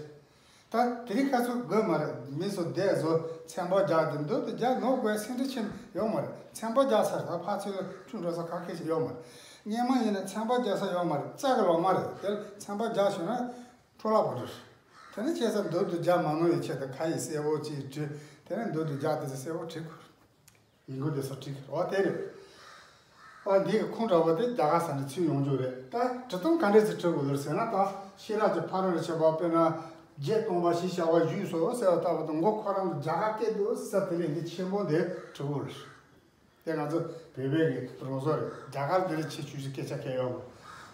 ད་དེ་རིང་ཁ་ཚུགས་དགོས་མ་རེད། མི་ཚོ་བསྡད་བཟོ་ཚན་པ་རྒྱག་དེ་མདོ་དེ་རྒྱག་ནོར་དགོས་སེམས་ཁྲལ་ཆེན་ཡོད་མ་རེད། ཚན་པ་རྒྱག་ས་རེད། ད་ཕར་ཚུར་ལ་འཁྲུག་འགྲོ་ས་ག་གེ་ཞིག་ཡོད་མ་རེད། སྔོན་མ་ཡིན་ན་ཚན་པ་རྒྱག་ས་ཡོད་མ་རེད། རྩ་གི་ལོ་མ་རེད། དེ་ལ་ཚན་པ་རྒྱག་བྱུང་ན་འཕྲོ་བརླག་པོ་རེད། དེ་ནི་བྱས་ཙང་མདོ་དེ་རྒྱག་མ་ནོར་བའི་ཆེད་དུ་ཁ་ཡིག་གསལ་པོ་ཅིག་བྲིས། དེ་ནས་མདོ་དེ་རྒྱག་དེ་ཚོ་གསལ་པོ་བྲིས་དགོས། ཡིན་དགོས་དེ་ཚོ་བྲིས། འོ་དེ་རེད། ཨ་འདི་གི་ཁུངས་འདྲ་བོ་དེ་རྒྱ་གར་ས་ནས་ཚུར་ཡོང་རྒྱུ་རེད། ད་འབྲི་སྟངས་ག་འདྲས་ཚུར་བྲིས་དགོས་ལོར་ཟེར་ན། ད་ཤེས་རབ་ཀྱི་ཕ་རོལ་ཏུ་ཕྱིན་པ་དཔེར་ན་བརྒྱད་སྟོང་པ་ཞེས་བྱ་བ་བཞུགས་སོ་ཟེར་བ་ལྟ་བུ་དང་མགོ་ཁོ་རང་གི་རྒྱ་གར་སྐད་དུ་ཟེར་དེ་ལས་འདི་ཆེན་པོ་འདི་བྲིས་དགོས་ལོར། དེ་ང་ཚོ་བོད་པའི་གི་རང་བཟོ་རེད། རྒྱ་གར་དེ་ལས་ཆེ་ཆུང་ཞིག་སྐད་ཆ་གལ་ཡོད་མ།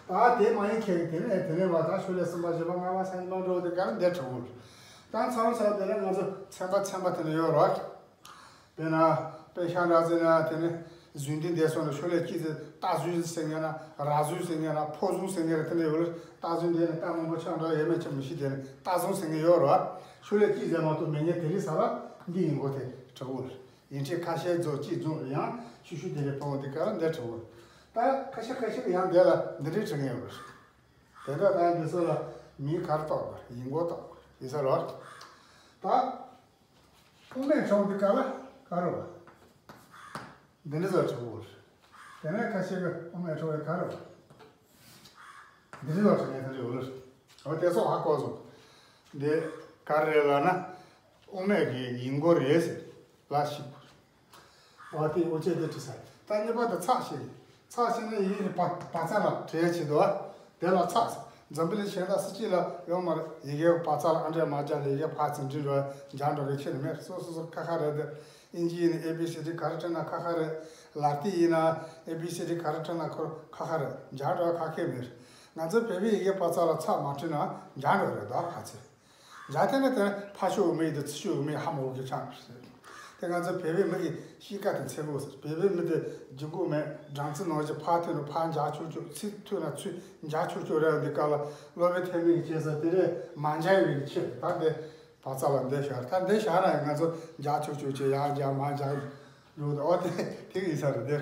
ད་དེ་མ་ཡིན་ཁྱེད་ཀྱི་དེ་ནས་དེ་ནས་བ་ད་ཤོ་ལས་གསུམ་པ་བཞི་པ་ལྔ་པ་ས་ནས་མ་འགྲོ་དེ་ག་རེ་འདི་བྲིས་དགོས་ལོར། ད་ཚང་ཚང་དེ་ནས་ང་ཚོ་ཚན་པ་ཚན་པ་དེ་ནས་ཡོད་རོགས། དཔེར་ན། དཔེ་ཤ་འདྲ་ཟེར་ན་དེ་ནི་རྫུན་གཏམ་འདས་སོང་ནས་ཤོ་ལས་སྐྱིད་ཟེར། རྟ་རྫུན་ཟེར་ངེས་ན། ར་རྫུན་ཟེར་ངེས་ན། ཕོ་རྫུན་ཟེར་ངེས་ར་དེ་འདྲ་ཡོད་ལ། རྟ་རྫུན་འདས་ནས་རྟ་མང་པོ་ཆགས་འདྲ་ཡོད་མེད་ཅི་མི་ཤེས། དེ་ནི་རྟ་རྫུན་ཟེར་ངེས་ཡོད་རོ། ཤོ་ལས་སྐྱིད་ཟེར་མ་གཏོགས་མེད་ངེས། དེ་རིང་ས་ལ་འདི་ཡིན་གོ་དེ་གྲུ་བོ་ལ་ཡིན་ཁྲི་ཁ་ཤས་རྫོགས་གཅིག་རྫུན་ཡང་ཤུ་ཤུ་དེ་རེ་ཕོ་བོ་དེ་ག་ལ་འདས་གྲུ་བོ་ལ། ད་ཁ་ཤས་ཁ་ཤས་ཡང་འདས་ལ་འདི་འདྲའི་གྲུ་ངེས་ཡོད་རེད། དེ་འདྲ་ད་འདི་ཚོ་ལ་མིང་ག་རེ་བཏགས་དགོས་ཡིན་གོ་བཏགས་དགོས་ཡིན་ས་རོ། ད། དབུ་མའི་ཕྱོགས་འདི་ག་ལ་ག་རུ་བ། འདི་འདྲ་ཟེར་གྲུ་བོ་རེད། དེ་ནས་ཁ་ཤས་ཀྱིས་དབུ་མའི་ཕྱོགས་འདི་ག་རུ་བ། འདི་འདྲ་ཟེར་གྲུ་ངེས་དེ་འདྲ་ཡོད་ལ། འོ་དེ་སོགས་ཧ་གོ་སོང་། འདི་ག་རེ་རེད་ལབ་ན། དབུ་མའི་གི་ཡིན་སྐོར་རེད་ཟེར་ལ་ཞིག་འོ་དེ་འོ་ཅེ་དེ་བྲིས་ས། ད་གཉིས་པ་དེ་ཚགས་ཤིག་ཚགས་ཤིག་ནི་ཡིན་རེད། བ་བ་ཚ་ལ་བྲིས་ཡ་ཆེད་དུ་བ། དེ་ལ་ཚགས། འཛམ་བུ་གླིང་གཞན་དག་སུ་གཅིག་ལ་ཡོད་མ་རེད། ཡི་གེ་བ་ཚ་ལ་ཨ་འདྲས་མ་སྦྱར་ལ་ཡི་གེ་ཕར་ཚུར་འབྲི་འགྲོ་འཇགས་འགྲོ་གི་ཆེད་ནི་མེད། སོ་སོ་སོ་ཁ་ཁ་རེད་དེ། ཨིན་ཇི་ཡིན་ན་ཨེ་བི་སི་ཌི་ག་རེ་བྲིས་ན་ཁ་ཁ་རེད། ལ་ཏི་ཡིན་ན་ཨེ་བི་སི་ཌི་ག་རེ་བྲིས་ན་ཁོ་ཁ་ཁ་རེད། འཇགས་འགྲོ་ཁ་ཁེ་མེད། ང་ཚོ་བོད་པའི་ཡི་གེ་བ་ཚ་ལ་ཚགས་མ་བྲིས་ན་འཇགས་འགྲོ་རེད་ད་ཕར་ཚུར། འཇགས་ཐལ་ན་དེ་ཕར་ཕྱོགས་མི་ཡི་དང་ཚུར་ཕྱོགས་མི་ཡི་ཧ་མ་གོ་གི་ཆགས་རེད། དེ་ང་ཚོ་བོད་པའི་མི་གི་གཤིས་ཀ་དང་འཚེ་བོ་ཟེར། བོད་པའི་མི་དེ་ལྗིད་ཁོག་མེད། སྦྲང་རྩི་ནང་བཞིན་ཕར་ཐོན་ནས་ཕར་འཇགས་ཆོག་ཆོག་ཚུར་ཐོན་ན་ཚུར་འཇགས་ཆོག་ཆོག་རེད། འདི་སྐབས་ལ་སློབ་དཔོན་ཐེག་དམན་གྱིས་བྱས་ས་དེ་རེད། མ་འཇགས་པའི་ཆེད་ད་དེ་བ་ཚ་ལ་འདི་བཞག་ད་འདི་བཞག་ན་ང་ཚོ་འཇགས་ཆོག་ཆོག་བྱས་ཡར་འཇགས་མར་འཇགས་འགྲོ་འདུག་འོ་དེ་དེ་གི་ཡིན་ས་རེད་དེ།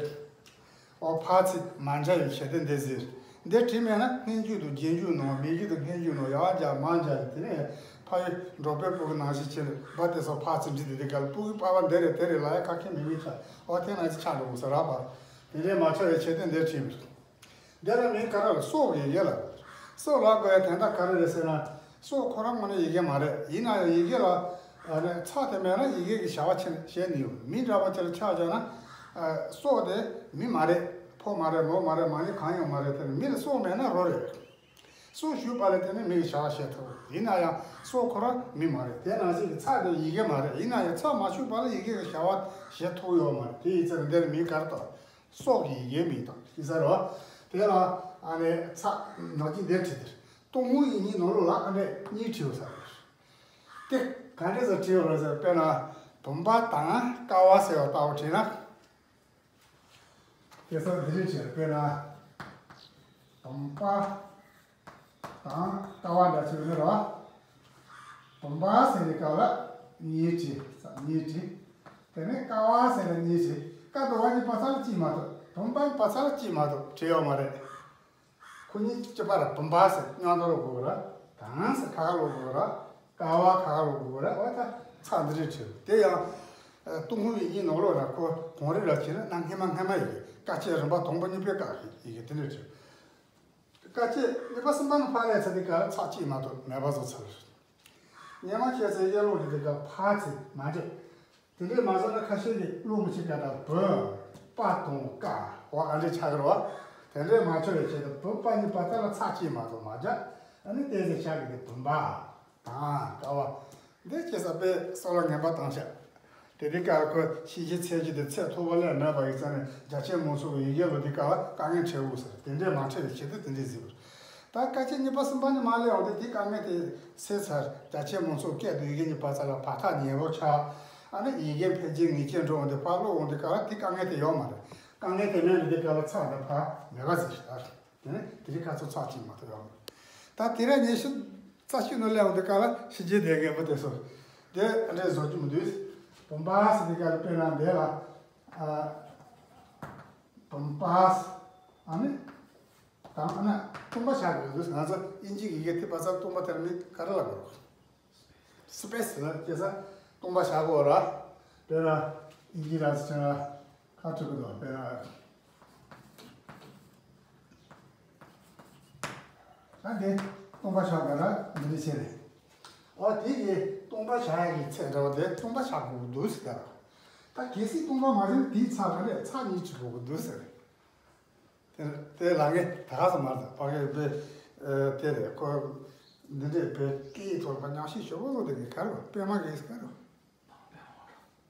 ཨོ་ཕར་ཚུར་མ་འཇགས་པའི་ཆེད་དུ་འདི་ཟེར། འདི་བྲིས་མེད་ན་སྔོན་འཇུག་དང་རྗེས་འཇུག་ནང་མི་རྒྱུད་དང་སྔོན་འཇུག་ནང་ཡར་འཇགས་མར་འཇགས་ཀྱི་དེ་ནས་ ཕ་ཡུལ་འབྲོག་པའི་སྤུ་གུ་ནང་བཞིན་བྱས་ནས་སྦྲ་དེ་ཚོ་ཕར་ཚུར་འདྲི་དེ་དེ་ག་ལ་སྤུ་གུའི་པ་ཕ་འདི་རེད་དེ་རེད་ལབ་ཡ་ཁ་ཁྱེར་མི་མི་ཆགས་ཨོ་དེ་ནང་བཞིན་ཆགས་འགྲོ་དགོས་ས་རག་པ། དེ་འདྲའི་མ་ཆགས་པའི་ཆེད་དུ་འདིར་བྲིས་པ་རེད། འདི་ལ་མིང་ག་རེ་ལབ། སྲོག་གི་ཡི་གེ་ལ། སྲོག་ལབ་དགོས་ཡ་དོན་དག་ག་རེ་རེད་ཟེར་ན། སྲོག་ཁོ་རང་དངོས་གནས་ཡི་གེ་མ་རེད། ཡིན་ན་ཡང་ཡི་གེ་ལ། ཨ་ནི་ཚེག་དེ་མེད་ན་ཡི་གེ་གི་བྱ་བ་བྱེད་བྱེད་ནི་ཡོད། མི་འདྲ་པོ་ཅིག་ལ་ཆ་བཞག་ན། ཨ་སྲོག་དེ་མི་མ་རེད། ཕོ་མ་རེད། མོ་མ་རེད། མ་ནི་གང་ཡང་མ་རེད། དེ་ནི་མི་ལ་སྲོག་མེད་ན་རོ་རེད། སྲོག་ཞུགས་པ་ལ་བརྟེན་ནས་མི་གི་བྱ་བ་བྱེད་ཐུབ། ཡིན་ན་ཡང་སྲོག་ཁོ་རང་མི་མ་རེད། དེ་ནང་བཞིན་གྱི་ཚེག་དེ་ཡི་གེ་མ་རེད། ཡིན་ན་ཡང་ཚེག་མ་ཞུགས་པ་ལ་ཡི་གེ་གི་བྱ་བ་བྱེད་ཐུབ་ཡོད་མ་རེད། དེ་ཡིན་ཙང་འདིར་མིང་ག་རེ་བཏགས། སྲོག་གི་ཡི་གེ་མིང་བཏགས་ཤེས་ས་རེད་བ། དེ་ལ་ཨ་ནི་ཚེག་ནག་གི་འདིར་བྲིས་དེར་ཏུན་ཧོང་ཡིག་རྙིང་ནང་ལོགས་ལ་ཨ་འདྲས་གཉིས་བྲིས་ཡོད་ས་རེད། དེ་ག་འདྲས་སུ་བྲིས་ཡོད་རེད་ཟེར་དཔེར་ན་བུམ་པ་དང་ཀ་བ་ཟེར་བ་ལྟ་བུ་བྲིས་ན། དེ་ཚོ་འདི་རིགས་བྱས་དཔེར་ན། བུམ་པ་དང་ཀ་བ་འདྲ་ཚུལ་ནི་རོ། བུམ་པ་ཟེར་ནི་ཀ་ལ་གཉིས་བྲིས་གཉིས་བྲིས། དེ་ནས་ཀ་བ་ཟེར་ན་གཉིས་བྲིས། ཀ་དང་བ་གཉིས་པ་ཚ་ལ་གཅིག་མ་གཏོགས་བུམ་པ་པ་ཚ་ལ་གཅིག་མ་གཏོགས་བྲིས་ཡོད་མ་རེད། ཁོ་གཉིས་གཅིག་པ་ར་བུམ་པ་ཟེར་སྙན་དོར་དགོས་ར། དང་ཟེར་ཁ་ཁ་ལོ་དགོས་ར། ཀ་བ་ཁ་ཁ་ལོ་དགོས་ར། འོ་ད་ཚེག་འདི་རིགས་བྲིས་དེ་ཡང་། ཏུན་ཧོང་ཡིག་རྙིང་ནང་ལོགས་ལ་ཁོ་གོང་རིམ་ལ་བྱས་ན་གནའ་སྔ་མ་སྔ་མ་ཡི་གེ་ཀ་ཆས་རིམ་པ་དང་པོ་གཉིས་པའི་སྐབས་ཀྱི་ཡི་གེ་དེ་འདྲ་བྲིས། ཀ་ཆས་གཉིས་པ་གསུམ་པ་ནི་ཕར་ལས་ཚར་དེ་ག་ལ་ཚེག་གཅིག་མ་གཏོགས་མེད་པ་བཟོ་ཚར། སྔོན་མ་ཁྱེད་ཚོས་ཡར་ཀློག་གི་དེ་ག་ཕར་ཚུར་མ་འགྲིག་དེ་འདྲས་མ་བཟོ་ན་ཁ་ཤས་ཀྱིས་ཀློག་མི་ཤེས་པ་དང་བུ། པ་དང་ཀ་བ་ཨ་འདྲས་ཆགས་ཀྱི་རེད་བ། དེ་འདྲས་མ་བྱུང་བའི་ཆེད་དུ་བུ་པ་གཉིས་པ་ཚ་ལ་ཚེག་གཅིག་མ་གཏོགས་མ་རྒྱག་ཨ་ནི་ཏོག་ཙམ་ཆགས་ཀྱི་དེ་བུམ་པ། དང་ཀ་བ། འདི་ཅི་ས་པའི་སོགས་ལ་ངན་པ་བཏང་ཤག་དེ་དུས་སྐབས་ཁོ་ཤེས་བྱའི་ཚད་ཀྱི་དེ་ཚད་མཐོ་བ་ལས་མེད་པ་ཡིན་ཙང་ནས་རྒྱ་ཆེན་མང་ཚོགས་ཀྱི་ཡི་གེ་ལ་དེ་སྐབས་དཀའ་ངལ་འཕྲད་འོང་ཟེར་དེ་འདྲས་མ་འཕྲད་པའི་ཆེད་དུ་དེ་འདྲས་གཟིགས་པར། ད་ཀ་ཆས་གཉིས་པ་གསུམ་པ་ནི་མ་སླེབས་འོང་དུས་དེ་དཀའ་ངལ་དེ་སེལ་ཚར། རྒྱ་ཆེན་མང་ཚོགས་སྐད་དུ་ཡི་གེ་གཉིས་པ་ཚ་ལ་བར་ཐག་ཉེ་བོ་ཆགས། ཨ་ནི་ཡི་གེ་འཕེལ་རྒྱས་ངེས་ཅན་འགྲོ་འོང་དུས་ཕར་ཀློག་འོང་དུས་སྐབས་དེ་དཀའ་ངལ་དེ་ཡོད་མ་རེད། དཀའ་ངལ་དེ་མེད་ནས་དེ་སྐབས་ལ་ཚེག་འདི་ཕར་མེད་པ་ཟེར་ཤག་དེ་ནས་དེ་རིང་ཁ་ཚོ་ཚེག་གཅིག་མ་གཏོགས་ཡོད་མ་རེད། ད་དེ་རིང་ཉི་ཤུ་རྩ་བཞི་ནང་སླེབས་འོང་དུས་སྐབས་ལ་ཕྱི་རྒྱལ་དེ་ངན་པ་དེ་ཚོ་དེ་འདྲས་བཟོ་རྒྱུ་མི་འདུག་བུམ་པ་ཟེར་དུས་སྐབས་ལ་དཔེར་ན་འདི་ལ་ཨ་བུམ་པ་ཨ་ནི་དང་ཨ་ན་སྟོང་པ་བཞག་དགོས་འདུག་ང་ཚོ་དབྱིན་ཇིའི་ཡི་གེ་དེ་བ་ཚ་སྟོང་པ་དེར་མི་ག་རེ་ལབ་དགོས། སི་པེ་སི་ལ་སྐྱེ་ས་སྟོང་པ་བཞག་དགོས་ར། དཔེར་ན་དབྱིན་ཇི་ལ་ཟེར་ན་ཁ་ཐུག་གི་དོ་དཔེར་ན། ད་དེ་སྟོང་པ་ཆགས་པ་ལ་འདི་འདྲ་བྱས་རེད། ཨོ་དེ་གི་སྟོང་པ་ཆགས་ཡག་གི་ཚད་འདྲ་བ་དེ་སྟོང་པ་ཆགས་དགོས་འདུག་ཟེར་ད། ད་གལ་སྲིད་སྟོང་པ་མ་རེད་དེའི་ཚད་ལ་རེད་ཚད་གཉིས་བྲིས་དགོས་ཀྱི་འདུག་ཟེར། དེ་དེ་ལ་ངས་ད་ག་ཟེར་མ་རེད་ད་ཕ་གིའི་དཔེ་དེ་རེད་ཁོ། འདི་འདྲའི་དཔེ་སྐད་ཡིག་ཐོག་ལ་ཉམས་ཞིབ་ཞུ་བ་ལོ་དེ་གི་ག་རེ་བ་པད་མ་གི་ག་རེ་བ།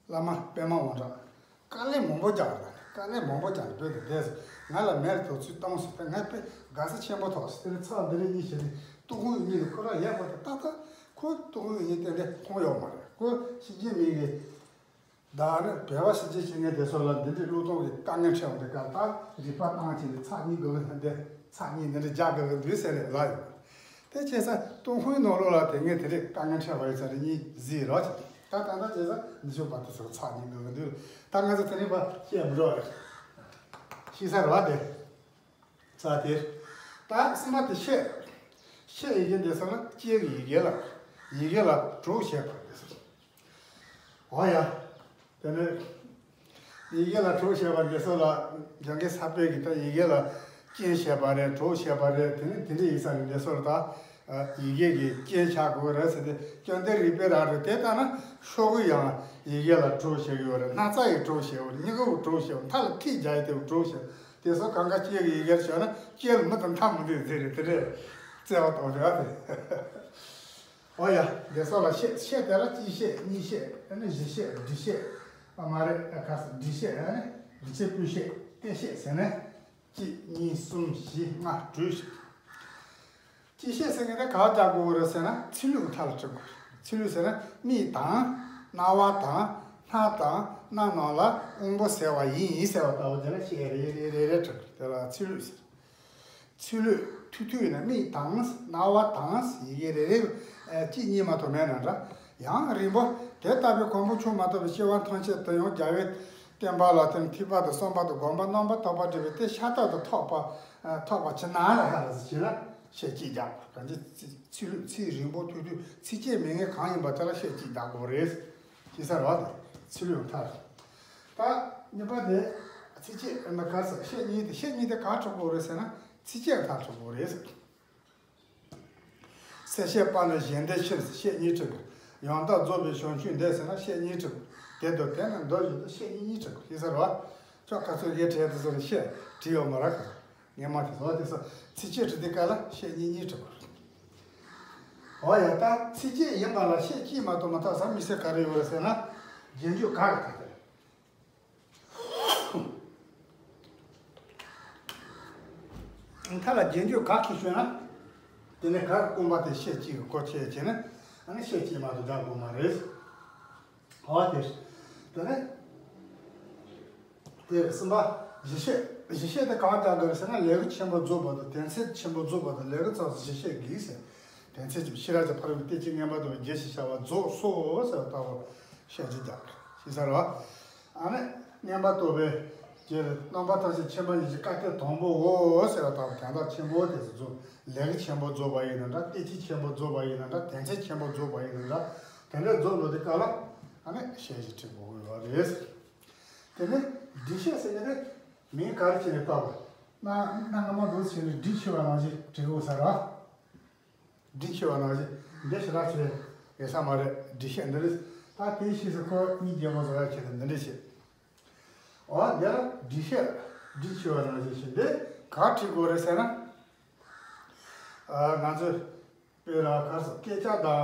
བླ་མ་པད་མ་དབང་གྲགས། དཀའ་ལས་མང་པོ་རྒྱག་རེད། དཀའ་ལས་མང་པོ་རྒྱག་རེད། བོད་དུ་བསྡད་སོང་། ང་ལ་མེད་དོ་ཚུལ་བཏང་སོང་། ད་ངས་དཔེ་དགའ་ས་ཆེན་པོ་ཐོག་ཟེར་ཚར་འདི་རེད་གཉིས་བྱས་ཏེ་ཏུན་ཧོང་ཡིག་རྙིང་དུ་ཁོ་རང་ཡག་པོ་དང་ཏག་ཏག་ཁོ་ཏུན་ཧོང་ཡིག་རྙིང་ཏན་ཏན་མཐོང་ཡོད་མ་རེད། ཁོ་ཕྱི་རྒྱལ་མི་གི་བདག་ནི་བོད་པ་ཕྱི་རྒྱལ་སྐྱེ་མཁན་དེ་ཚོ་ལ་འདི་འདྲའི་བློས་གཏོང་གི་དཀའ་ངལ་འཕྲད་འོང་དུས་སྐབས་ད་རིག་པ་བཏང་བྱས་ནས་ཚར་གཉིས་དགོས་ཀྱི་འདི་ཚར་གཉིས་འདི་འདྲ་རྒྱག་དགོས་ཀྱི་འདུག་ཟེར་ནས་ལབ་ཡོད། དེ་བྱས་ཙང་ཏུན་ཧོང་ནང་ལོགས་ལ་དེ་ངས་དེ་རིང་དཀའ་ངལ་འཕྲད་པ་ཡིན་ཙང་དེ་གཉིས་གཟིགས་རོགས་བྱེད། ད་ད་ལྟ་བྱས་ཙང་འདི་ཚོ་བར་དུ་ཚོ་ཚར་གཉིས་འགྲོ་གི་འདུག་ད་ང་ཚོ་དེ་རིང་བར་བཤད་མི་འགྲོ་རེད། ཤེས་ས་རེད་བ་དེ། ཚར་དེ། ད་གསུམ་པ་དེ་ཤད། ཤད་ཡི་གེ་འདི་ཚོ་ལ་སྐྱེས་ཀྱི་ཡི་གེ་ལ། ཡི་གེ་ལ་གྲོགས་བྱེད་པ་འདི་ཚོ། འོ་ཡ། དེ་ནས་ཡི་གེ་ལ་གྲོགས་བྱེད་པ་འདི་ཚོ་ལ་སྦྱང་མཁན་ས་པཎ་གྱིས་ད་ཡི་གེ་ལ་རྐྱེན་བྱེད་པ་རེད། གྲོགས་བྱེད་པ་རེད། དེ་ནས་དེ་འདྲ་ཡིན་ས་རེད། འདི་ཚོ་ལ་ད་ཡི་གེ་གི་རྐྱེན་བྱ་དགོས་རེད་ཟེར་ཏེ་སྐྱོན་དེ་རིགས་པས་རག་རེད། དེ་ལྟ་ན་ཤོག་གུ་ཡང་ཡི་གེ་ལ་གྲོགས་བྱེད་ཀྱི་ཡོད་རེད། སྣག་ཚ་ཡི་གྲོགས་བྱེད་ཡོད་རེད། སྨྱུ་གུ་གྲོགས་བྱེད་ཡོད་རེད། མཐའ་ལ་ཐིག་རྒྱག་ཡི་དེ་གྲོགས་བྱེད་དེ་ཚོ་གང་ག་སྐྱེས་ཀྱི་ཡི་གེར་བྱས་ན་སྐྱེས་ལ་མི་དང་མཐའ་མི་འདུག་ཟེར་རེད། དེ་འདྲས་བརྩེ་བ་གཏོང་རེད་བ་དེ། ཨོ་ཡ། འདི་ཚོ་ལ་ཤད། ཤད་དེ་ལ་གཅིག་ཤད་གཉིས་ཤད་ཨ་ནི་བཞི་ཤད་བདུན་ཤད། ཨ་མ་རེད། ཨ་ཁ་ས་བདུན་ཤད་ཨ་ནི་བདུན་ཤད་སྤུན་ཤད་སྟེ་ཤད་ཟེར་ནས་གཅིག་གཉིས་གསུམ་བཞི་ལྔ་དྲུག་ཤད། གཅིག་ཤད་ཟེར་མཁན་དེ་ག་པར་བཞག་དགོས་རེད་ཟེར་ན་ཚིག་ལྷུག་མཐའ་ལ་བྲི་དགོས་རེད། ཚིག་ལྷུག་ཟེར་ན་མིག་དང་རྣ་བ་དང་སྣ་དང་སྣ་ནང་ལ་དབང་པོ་ཟེར་བ་ཡིན་ཟེར་བ་ལྟ་བུ་དེ་ལ་ཤད་རེ་རེ་རེ་རེ་བྲི་དགོས་རེད། དེ་ལ་ཚིག་ལྷུག་ཟེར། ཚིག་ལྷུག་ཐུང་ཐུང་ཡིན་ན་མིག་དང་རྣ་བ་དང་ཡི་གེ་རེ་རེ་གཅིག་གཉིས་མ་གཏོགས་མེད་ན་འདྲ། ཡང་རིང་པོ་དེ་ལྟ་བུའི་གོང་བུ་ཆུང་མ་གཏོགས་པའི་སྐྱེ་བ་ཐམས་ཅད་དུ་ཡང་རྒྱལ་བའི་བསྟན་པ་ལ་བརྟེན་ཐོས་པ་དང་བསམ་པ་དང་སྒོམ་པ་རྣམ་པར་དག་པ་འདྲེས་པའི་དེ་ཤ་སྟག་ཏུ་ཐོགས་པ་ཐོགས་པ་ཇི་ལྟར་ལ་ཧ་ལ་ཟེར་ན། ཤད་གཅིག་རྒྱག་གང་ཅི་ཚིག་ལྷུག་ཚིག་རིང་པོ་ཐུང་ཐུང་ཚིགས་བཅད་མེད་མཁན་གང་ཡིན་པ་དེ་ལ་ཤད་གཅིག་རྒྱག་དགོས་རེད། ཅི་ཟེར་བ་དེ་ཚིག་ལྷུག་མཐའ། ད་གཉིས་པ་དེ་ཚིགས་བཅད་ཨ་ན་ག་ཟེར་ཤད་གཉིས་དེ་ཤད་གཉིས་དེ་ག་འཕྲོ་དགོས་རེད་ཟེར་ན་ཚིགས་བཅད་མཐའ་འཕྲོ་དགོས་རེད། གསལ་བཤད་པ་ནི་གཞན་སྡེ་ཕྱིར་ཟེར་ཤད་གཉིས་འཕྲོ་དགོས། ཡང་དག་རྫོགས་པའི་བྱང་ཆུབ་འདོད་ཟེར་ན་ཤད་གཉིས་འཕྲོ་དགོས། དེ་དང་དེ་ནི་འདོད་བཞིན་དུ་ཤད་གཉིས་གཉིས་འཕྲོ་དགོས་ཤེས་ཟེར་བ། ཅོག་ཁ་ཚོད་ངས་བྲིས་དེ་ཚོ་ལ་ཤད་བྲིས་ཡོད་མ་རེད་ག་ངས་མ་དེ་ཚོ་དེ་ཚོ་ཚིགས་བཅད་བྲིས་དེ་ག་ལ་ཤད་གཉིས་གཉིས་འཕྲོ་དགོས། འོ་ཡ་ད་ཚིགས་བཅད་ཡིན་པ་ལ་ཤད་གཅིག་མ་གཏོགས་མ་གཏོགས་ས་མི་སེ་ག་རེ་ཡོད་རེད་ཟེར་ན། རྗེས་འཇུག་ག་རེ་ག་རེ། མཐའ་ལ་རྗེས་འཇུག་ག་ཁྱེར་ཤོད་ན། དེ་ནས་ག་རེ་རྐང་པ་དེ་ཤད་གཅིག་གི་སྐོར་བྱས་བྱས་ན། ཨ་ནི་ཤད་གཅིག་མ་གཏོགས་འདྲ་དགོས་མ་རེད། འོ་དེ། དེ་ནས། དེ་གསུམ་པ། གཞི་ཤད། གཞི་ཤད་དེ་གང་ལྟར་དགོས་ཟེར་ན་ལས་ཀ་ཆེན་པོ་རྫོགས་པ་དང་དོན་ཚན་ཆེན་པོ་རྫོགས་པ་དང་ལས་ཀ་ཚོགས་སུ་གཞི་ཤད་གི་ཟེར། དོན་ཚན་གཅིག་ཤེས་རབ་ཀྱི་ཕ་རོལ་པོའི་གཏེར་གྱི་མངོན་པར་རྟོགས་པའི་རྒྱུད་ཅེས་བྱ་བ་རྫོགས་སོ་ཟེར་བ་ལྟ་བུ་ཤད་གཅིག་རྒྱག་ཤེས་ས་རེད་བ། ཨ་ནི་མངོན་པར་རྟོགས་པའི་རྒྱུད་རྣམ་པར་ཐམས་ཅད་མཁྱེན་པ་ཉིད་ཀྱི་བཀའ་གཏེར་དང་པོའོ་ཟེར་བ་ལྟ་བུ་དོན་དག་ཆེན་པོ་དེ་ཚོ་རྫོགས། ལས་ཀ་ཆེན་པོ་རྫོགས་པ་ཡིན་ན་འདྲ་གཏེར་ཆོས་ཆེན་པོ་རྫོགས་པ་ཡིན་ན་འདྲ་དོན་ཚན་ཆེན་པོ་རྫོགས་པ་ཡིན་ན་འདྲ་དེ་འདྲ་རྫོགས་འགྲོ་དུས་སྐབས་ལ་ཨ་ནི་ཤད་གཅིག་བྲིས་དགོས་ཀྱི་ཡོད་རེད། དེ་ནས་སྒྲིག་ཤད་ཟེར་ནི་དེ་མིང་ག་རེ་བྱས་ནས་བཏགས་པ། སྣ་སྣ་ངོ་མ་འདུག་བྱས་ནས་སྒྲིག་ཆེ་བ་ནང་བཞིན་བྲིས་དགོས་ས་རེད། སྒྲིག་ཆེ་བ་ནང་བཞིན་འདི་ཞེ་དྲག་བྱས་ཡོད་ས་མ་རེད། སྒྲིག་ཤད་འདི་རེད། ད་དེའི་ཕྱིས་སུ་ཁོ་གཉིས་རྒྱལ་པོ་བཟོ་ཡ་བྱས་ནས་འདི་འདྲ་བྱས། འོ་འདི་ལ་སྒྲིག་ཤད་སྒྲིག་ཆེ་བ་ནང་བཞིན་བྱས་འདི་ག་བྲིས་དགོས་རེད་ཟེར་ན། ང་ཚོས། དཔེར་ན་ག་རེ་ཟེར་སྐད་ཆ་དང་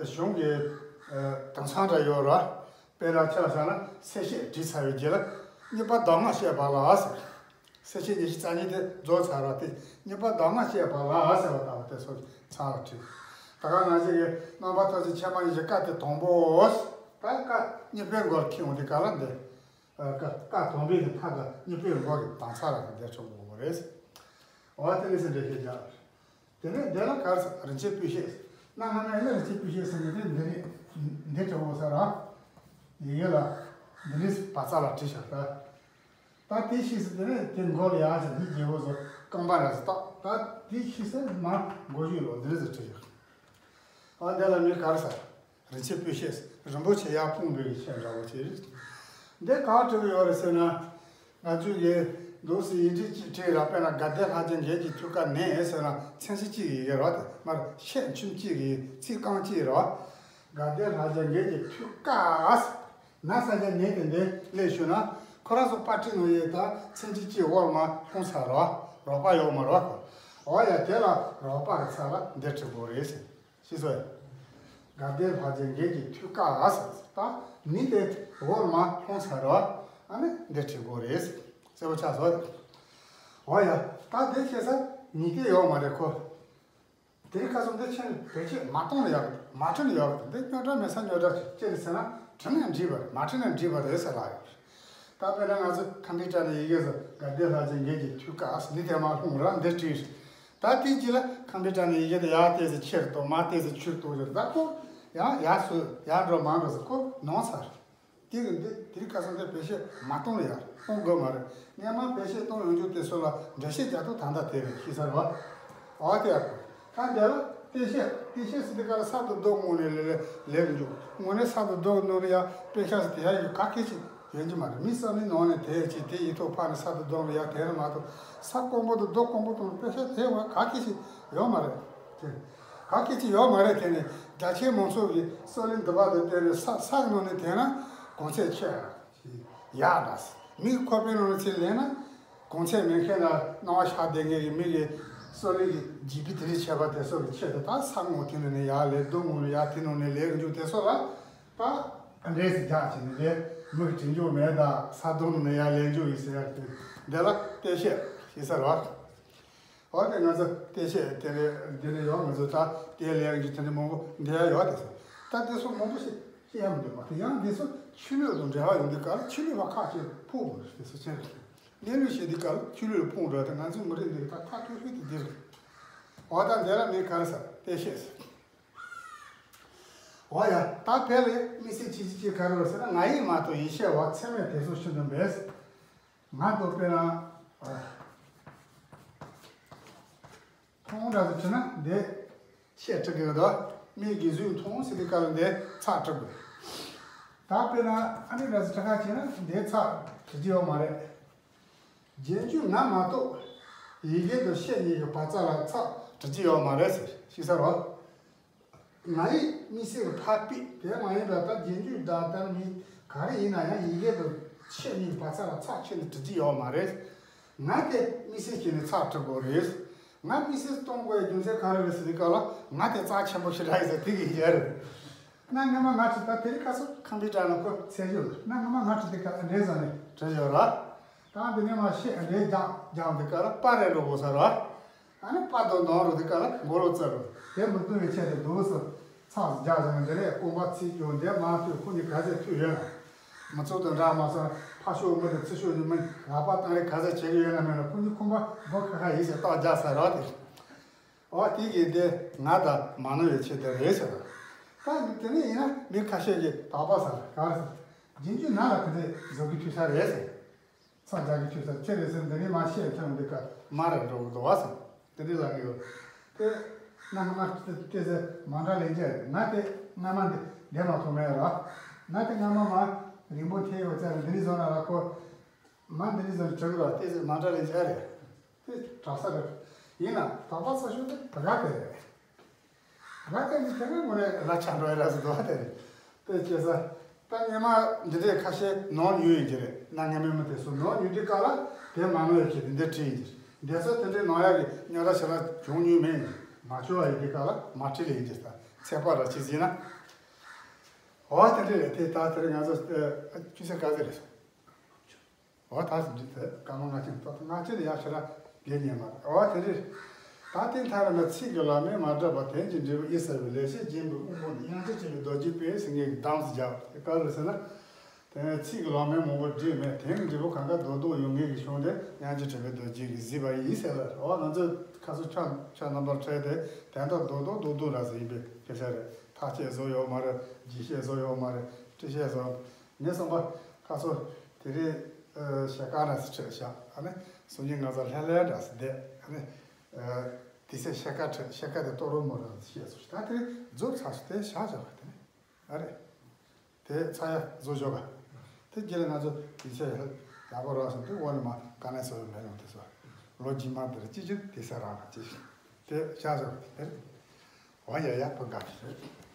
གཞུང་གི་དེང་སང་འདྲ་ཡོད་རེད། དཔེར་ན་ཆ་བཞག་ན་གསལ་བཤད་བྲིས་ཚར་བའི་རྗེས་ལ་གཉིས་པ་གདམས་ངག་བཤད་པ་ལ་ཟེར། གསལ་བཤད་ཉི་ཤུ་རྩ་གཉིས་དེ་རྫོགས་ཚར་བ་དེ་གཉིས་པ་གདམས་ངག་བཤད་པ་ལ་ཟེར་བ་ལྟ་བུ་དེ་ཚོ་ཚང་ལ་བྲིས། ད་ག་ནང་བཞིན་གྱི་རྣམ་པར་ཐམས་ཅད་མཁྱེན་པ་ཉིད་ཀྱི་བཀའ་གཏེར་དང་པོའོ། ད་བཀའ་གཉིས་པའི་མགོར་འཁྱེར་ཡོང་དུས་ག་ལ་འདི། བཀའ་བཀའ་དང་པོའི་གི་མཐའ་དང་གཉིས་པའི་མགོ་གི་གདམས་ངག་ལ་འདི་འདྲ་བྱུང་དགོས་པ་རེད། འོ་དེ་ནས་སེ་འགྲེལ་བཤད་རྒྱག་དེ་ནས་འདི་ལ་ག་རེ་ཟེར་རིན་ཆེན་སྤོས་ཤེས། སྣ་ལྔ་ནས་ནི་རིན་ཆེན་སྤོས་ཤེས་ཟེར་ནས་དེ་འདི་ནས་འདི་དྲི་བོ་ཟེར་ར། ཡི་གེ་ལ་འདི་ནས་བ་ཙ་ལ་བྲིས་བཞག་ད། ད་དེ་ཤེས་སུ་དེ་ནས་དེ་མགོ་ལ་ཡར་ཞིག་འདི་རྒྱལ་པོ་ཚོ་རྐང་པ་ར་ཟེར་ཏོག་ད་དེ་ཤེས་སུ་མ་མགོ་བཞུས་ལོ་འདི་ནས་ཟེར་བྲིས་བཞག་འོ་འདི་ལ་མི་ག་རེ་ཟེར། རིན་ཆེན་སྤོས་ཤེས། རིན་པོ་ཆེ་ཡར་སྤུངས་པའི་ཤེས་འདྲ་བོ་ཅིག་རེད། འདི་གང་བྲིས་ཡོད་རེད་ཟེར་ན། ང་ཚོས་ཀྱི་འདུག་སེ་ཡིག་འབྲུ་གཅིག་བྲིས་ར་དཔེར་ན་དགའ་ལྡན་ལྷ་རྒྱལ་འགས་ཀྱི་ཐུགས་ཀ་ནས་ཟེར་ན་མཚན་གཞི་གཅིག་ཡི་གེ་རེད་དེ་མར་ཤད་ཆུང་གཅིག་གི་ཚིག་རྐང་གཅིག་རེད། དགའ་ལྡན་ལྷ་རྒྱལ་འགས་ཀྱི་ཐུགས་ཀ་ན་ས་ཆ་ནས་དེ་འདི་ལས་ཞུ་ན་ཁོ་རང་ཚོ་པར་སྐྲུན་ནང་ཡོད་ད་མཚན་གཞི་གཅིག་འོག་མ་ལྷུང་ཚར་རོ་རོགས་པ་ཡོད་མ་རོགས་གོ། འོ་ཡ་དེ་ལ་རོགས་པ་གི་ཚབ་ལ་འདི་བྲིས་དགོས་རེད་ཟེར། ཤེས་སོང་། དགའ་ལྡན་ལྷ་རྒྱལ་འགས་ཀྱི་ཐུགས་ཀ་ཟེར་ད་ནི་དེ་འོག་མ་ལྷུང་ཚར་རོ། ཨ་ནི་འདི་བྲིས་དགོས་རེད་ཟེར་བ་ཆགས་སོང་། འོ་ཡ་ད་འདི་ཤེས་ས་ཉིད་དེ་ཡོད་མ་རེད་ཁོ། དེ་རིང་ཁ་སང་འདི་ཕྱིན་བེད་སྤྱོད་མ་གཏོང་ལ་ཡག་མ་བྲིས་ལ་ཡག་འདི་རྙོག་དྲ་མེད་ས་རྙོག་དྲ་ཅི་རེད་ཟེར་ན་བྲིས་ན་འགྲིག་པ་རེད་མ་བྲིས་ན་འགྲིག་པ་རེད་ཟེར་ལ་ཡོད། ད་དཔེར་ན་ང་ཚོ་ཁམ་པུ་ཊར་ནས་ཡི་གེ་ཟེར་དགའ་ལྡན་ལྷ་རྒྱལ་འགས་ཀྱི་ཐུགས་ཀ་ཟེར་འདི་དེ་མ་ལྷུང་ར་འདི་བྲིས། ད་དེའི་རྗེས་ལ་ཁམ་པུ་ཊར་ནས་ཡི་གེ་དེ་ཡར་བལྟས་ཚེ་ཆེར་གཏོང་མར་བལྟས་ཚེ་ཆུར་གཏོང་ཡོད་ད་ཁོ་ཡང་ཡར་སོ་ཡར་འགྲོ་མར་འགྲོ་ཟེར་ཁོ་ནོར་ཚར། དེ་གི་འདི་དེ་རིང་ཁ་སང་དེ་བེད་སྤྱོད་མ་གཏོང་ལ་ཡག་གཏོང་དགོས་མ་རེད། སྔན་མ་བེད་སྤྱོད་གཏོང་ཡོང་རྒྱུ་དེ་ཚོ་ལ་འགྲེལ་བཤད་རྒྱག་ཐུབ་ད་ལྟ་དེ་རེད་ཤེས་ས་རེད་བ། འོ་དེ་ཡག་པོ། ད་འདི་ལ་གཏད་བཤད་གཏད་བཤད་ཟེར་དུས་སྐབས་ལ་གསར་དུ་རྡོ་བརྔོས་ནས་ལས་ལས་ལས་རུ་འཇུག་དངོས་གནས་གསར་དུ་རྡོ་བརྔོས་ནས་ཡང་དཔེ་ཆ་ཟེར་དེ་ཡང་ཡོད་ག་གེ་ཞིག་ཡོང་གི་མ་རེད། མི་བསམ་བློའི་ནང་ནས་དེ་ཡང་ཅིག་དེ་ཡིག་ཐོག་ཕབ་ནས་གསར་དུ་བརྡུངས་ནས་ཡང་དེ་རུ་མ་གཏོགས་ས་དཀོན་པོ་དང་རྡོ་དཀོན་པོ་དང་དཔེ་ཆ་དེ་བ་ག་གེ་ཞིག་ཡོད་མ་རེད། དེ་ག་གེ་ཅིག་ཡོད་མ་རེད། དེ་ནས་རྒྱ་ཆེའི་མང་ཚོགས་ཀྱི་བསམ་བློའི་འདུན་པ་དང་བསྟུན་ནས་ས་ས་གི་ནང་ནས་དེ་ན་གོང་ཚད་ཆེ་ཡག་འདྲ་མི་ཁོག་པའི་ནང་ནས་ཚིག་ལེན་ན། གོང་ཚད་མེད་མཁན་ལ་སྣང་བ་ཤར་བསྡད་མཁན་གྱི་མི་གི་བསམ་བློའི་གི་ལྗིད་པོ་དེ་འདྲ་བྱས་པ་དེ་ཚོ་གི་ཆེད་དུ་ད་ས་ངོ་དེ་ནང་ནས་ཡར་ལས་རྡོ་ངོ་ཡར་དེ་ནང་ནས་ལས་རུ་འཇུག་དེ་ཚོ་ལ་ད་འདྲེས་སུ་རྒྱག་བྱས་ནས་དེ་མི་གི་དྲིན་འཇུག་མེད་ད་ས་རྡོ་ནང་ནས་ཡར་ལས་འཇུག་ཡིན་ཟེར་ཡག་དེ་འདི་ལ་གཏད་བཤད་ཞེས་ཟེར་བ། འོ་དེ་ང་ཚོ་གཏད་བཤད་དེ་རེད་འདི་རེད་ཡོད། ང་ཚོ་ད་དེ་ལས་རུ་འཇུག་དེ་འདྲ་མང་པོ་འདི་ཡང་ཡོད་དེ་ཚོ་ད་དེ་ཚོ་མང་པོ་ཞིག་ཤེས་ཡ་མི་འདུག་མ་གཏོགས་ཡང་འདི་ཚོ་ཆོས་ལུགས་དང་འབྲེལ་བ་ཡོད་འདི་ག་ལ་ཆོས་ལུགས་པ་ཁག་ཅིག་ཕུག་དགོས་རེད། དེ་ཚོ་ཆེ་རེད། གནས་ལུགས་ཤེས་འདི་ག་ལ་ཆོས་ལུགས་ལ་ཕུང་འགྲོ་དེ་ང་ཚོའི་མི་རིགས་འདི་ད་ཐག་ཆོད་ཤོས་དེ་འདི་རེད། འོ་ད་འདི་ལ་མི་ག་རེ་ཟེར་གཏད་བཤད་ཟེར། འོ་ཡ་ད་བལ་ལས་དམིགས་བསལ་ཆེ་ཆེ་ཆེ་ག་རེ་རེད་ཟེར་ན་ང་ཡིས་མ་གཏོགས་ཡིད་ཤེས་པ་ཚད་མས་དེ་ཚོ་ཤིན་ཏུ་འབད། ང་ཚོ་དཔེར་ན། མཐོང་འདྲ་ཟེར་བྱས་ན་འདི་ཤད་འབྲི་དགོས་འདུག་མིག་གིས་གཟུགས་མཐོང་ཟེར་དུས་སྐབས་ལ་འདི་ཚེག་འབྲི་དགོས། ད་དཔེར་ན་ཨ་ནི་འདྲ་ཟེར་འབྲི་ཁ་བྱས་ན་འདི་ཚེག་འབྲི་རྒྱུ་ཡོད་མ་རེད། རྗེས་འཇུག་ང་མ་གཏོགས་ཡི་གེ་དང་ཤད་གཉིས་ཀྱི་བར་མཚམས་ལ་ཚེག་འབྲི་རྒྱུ་ཡོད་མ་རེད་ཟེར། ཤེས་ས་རེད། ང་ཡིས་དམིགས་བསལ་གྱི་ཕར་ཕུད་དེ་མ་ཡིན་པར། ད་རྗེས་འཇུག་ད་ལྟར་མིན་ག་རེ་ཡིན་ན་ཡང་ཡི་གེ་དང་ཤད་གཉིས་བར་མཚམས་ལ་ཚེག་ཁྱེར་ནས་འབྲི་རྒྱུ་ཡོད་མ་རེད། ང་དེ་དམིགས་བསལ་བྱས་ནས་ཚེག་འབྲི་དགོས་རེད། ང་དམིགས་བསལ་གཏོང་དགོས་པའི་རྒྱུ་མཚན་ག་རེ་རེད་ཟེར་དུས་སྐབས་ལ་ང་དེ་རྩ་ཆེན་པོ་ཞེ་དྲག་ཡིན་ཟེར་དེ་གི་ཡིན་རྒྱུ་རེད། གནའ་སྔ་མ་ང་བྲིས། ད་དེ་རིང་ཁ་སང་ཁམ་པུ་ཊར་ནང་ཁོ་ཚད་ཡོད། གནའ་སྔ་མ་ང་བྲིས་དུས་སྐབས་ལ་འདྲེས་ཟ་ནས་བྲིས་ཡོད་ར། ད་འདི་ནས་མར་ཤད་འདྲེས་རྒྱག་རྒྱག་དུས་སྐབས་ལ་པ་རེ་རུ་བོ་ས་ར། ཨ་ནི་པ་དང་ནོ་རུ་དེ་ཀ་ལ་མགོ་ལོག་བཙུགས་རུ། དེ་མི་བཏུལ་བའི་ཆེད་དུ་འདུག་སེ་ཚེག་རྒྱག་བཞག་ན་འདི་རེད། རྐང་པ་ཚིག་ཀྱང་འདི་མ་ཐུག་ཁོ་གཉིས་ག་ཚད་ཐུག་ཡོད་ན། མི་ཚོགས་དང་འདྲ་མ་སོང་ཕར་ཤོག་མི་དང་ཚུར་ཤོག་གི་མི་ལག་པ་བཏང་རེ་ག་ཚད་བྱེད་ཀྱི་ཡོད་ན་མེད་ན་ཁོ་གཉིས་ཁང་པ་སྒོ་ཁ་ཁ་ཡིན་ཟེར་རྟགས་རྒྱག་ས་རེད་དེ། འོ་དེ་གི་འདི་ང་དང་མ་ནོར་བའི་ཆེད་དུ་རེད་ཟེར། ད་དེ་ནས་ཡིན་ན་མི་ཁ་ཤས་ཀྱིས་དག་པ་ཟེར་ག་རེ་ཟེར། རྗེས་འཇུག་ན་ལ་དེ་འདྲས་བཟོ་གི་ཐུག་ས་རེད་ཟེར། ཚེག་རྒྱག་གི་ཆོད་ས་ཆེ་རེད་ཟེར། འདི་ནས་མར་ཤད་འཕྱང་འདི་ཀ་མ་རེད་འགྲོ་གི་འདུག་བ་ཟེར། དེ་འདྲའི་ལབ་ཀྱི་ཡོད། དེ་གནའ་སྔ་མ་དེ་ཟེར་མ་འདྲ་ལན་ཆ་རེད། ང་དེ་སྔ་མ་འདི་བསྡད་མ་ཐུབ་མེད་ར། ང་དེ་སྔ་མ་མ་རིང་པོ་འཁྱེར་ཡོད་ཚད་ལ་འདི་འདྲའི་བཟོ་ན་ར་ཁོ་མ་འདི་འདྲའི་བཟོ་ན་གྲུབ་ར། དེ་ཟེར་མ་འདྲ་ལན་ཆ་རེད། དེ་དྲག་ས་རེད། ཡིན་ན་དག་པ་ས་ཤོད་དེ་ད་ག་དེ་རེད། ང་དེ་ནི་དེ་ནི་ངོ་ནས་ལ་ཆ་འགྲོ་ཡ་ར་ཟེར་འདུག་བ། དེ་རེད། དེ་བྱས་ས། ད་སྔ་མ་འདི་འདྲའི་ཁ་ཤས་ནོར་ཡོད་ཡིན་གྱི་རེད། གནའ་སྔ་མའི་མི་དེ་ཚོ་ནོར་ཡོད་དུས་སྐབས་ལ་དེ་མ་ནོར་ཡ་གྱི་དེ་འདྲ་བྲིས་ཡིན་གྱི་རེད། འདི་ཚོ་དེ་འདྲའི་ནོར་ཡ་གི་རྙོག་དྲ་ཞེ་དྲག་བྱུང་མྱོང་མེད་ཡིན། མ་བྱུང་བ་ཡིན་དུས་སྐབས་ལ་མ་བྲིས་ལ་ཡིན་གྱི་རེད། ད་ཚད་པ་ར་ཅི་ཟིན་ན། འོ་དེ་འདྲ་རེད། དེ་ད་དེ་རིང་ང་ཚོ་ཨ་ཅུང་ཟད་དཀའ་ཚེགས་རེད། འོ་ད་ཟིན་འདི་དེ་སྐར་མ་ལྔ་ཆེན་ཏོག་ཏོ་ལྔ་ཆེན་ཡག་ཤོས་ར་དགེ་ཉེ་མ་རེད། འོ་དེ་རེད། ད་དེ་མཐའ་ར་ན་ཚིག་གི་ལམ་མེ་མ་བསྒྲགས་པ། དོན་གྱི་འབྲས་བུ་ཨེ་གསལ་བའི། ལེགས་བཤད་སྦྱིན་པའི་དབང་པོ་ནི། དབྱངས་ཅན་གྲགས་པའི་རྡོ་རྗེའི་དཔལ་ཟེར་མཁན་གྱི་གདམས་སུ་སྦྱར་བ་དེ་ག་རེ་ཟེར་ན། དེ་ཚིག་གི་ལམ་མེ་མང་པོ་བསྒྲིགས་མེད། དོན་གྱི་འབྲས་བུ་གང་ག་རྡོག་རྡོག་ཡོད་མཁན་གྱི་གཞུང་དེ་དབྱངས་ཅན་གྲགས་པའི་རྡོ་རྗེ་གིས་གཟིགས་པ་ཡིན་ཟེར་ལ། འོ་ང་ཚོས་ཁ་སང་ཕྱག་ཕྱག་རྣམ་པར་འཕྲལ་དེ་དོན་དག་རྡོག་རྡོག་རྡོག་རྡོག་ར་ཟེར་ཡིན་པའི་སྐད་ཆ་རེད། ཐག་བཅད་བཟོ་ཡོད་མ་རེད། རྒྱས་བཤད་བཟོ་ཡོད་མ་རེད། འགྲེལ་བཤད་བཟོ། ངས་བསམ་པ་ཁ་སང་དེ་རིང་ཨ་ཞལ་དཀར་ནས་ཁྲིད་བཞག་ཨ་ནི་སང་ཉིན་ང་ཚོ་ལྷན་ལྷན་འདྲ་ཟེར་བསྡད། ཨ་ནི་ཨ་དེ་ཚེ་ཞལ་དཀར་ཁྲིད། ཞལ་དཀར་དེ་གཏོགས་རོགས་མོ་རང་བཤད་སོང་། ད་དེ་རིང་རྫོགས་ཚར་སོང་། དེ་བཞག་བཞག་པ་དེ་ནི་ཨ་རེད། དེ་ཚ་ཡ་བཟོ་ཞོག་ག་དེ་རྗེས་ལ་ང་ཚོ་དེ་ཚེ་ཡག་པོ་རག་སོང་། དེ་འོག་ནས་མ་དཀའ་ལས་བཟོ་ཡོད་མེད་ཡོང་དེ་ཚོ་ལོ་རྗེས་མ་དེར་ཅི་བྱེད་དེ་ས་རག་ག་ཅི་བྱེད་དེ་བཞག་ཞོག་ག་དེ་རེད། འོ་ཡ་ཡ་པོ་དགའ་གི་རེད།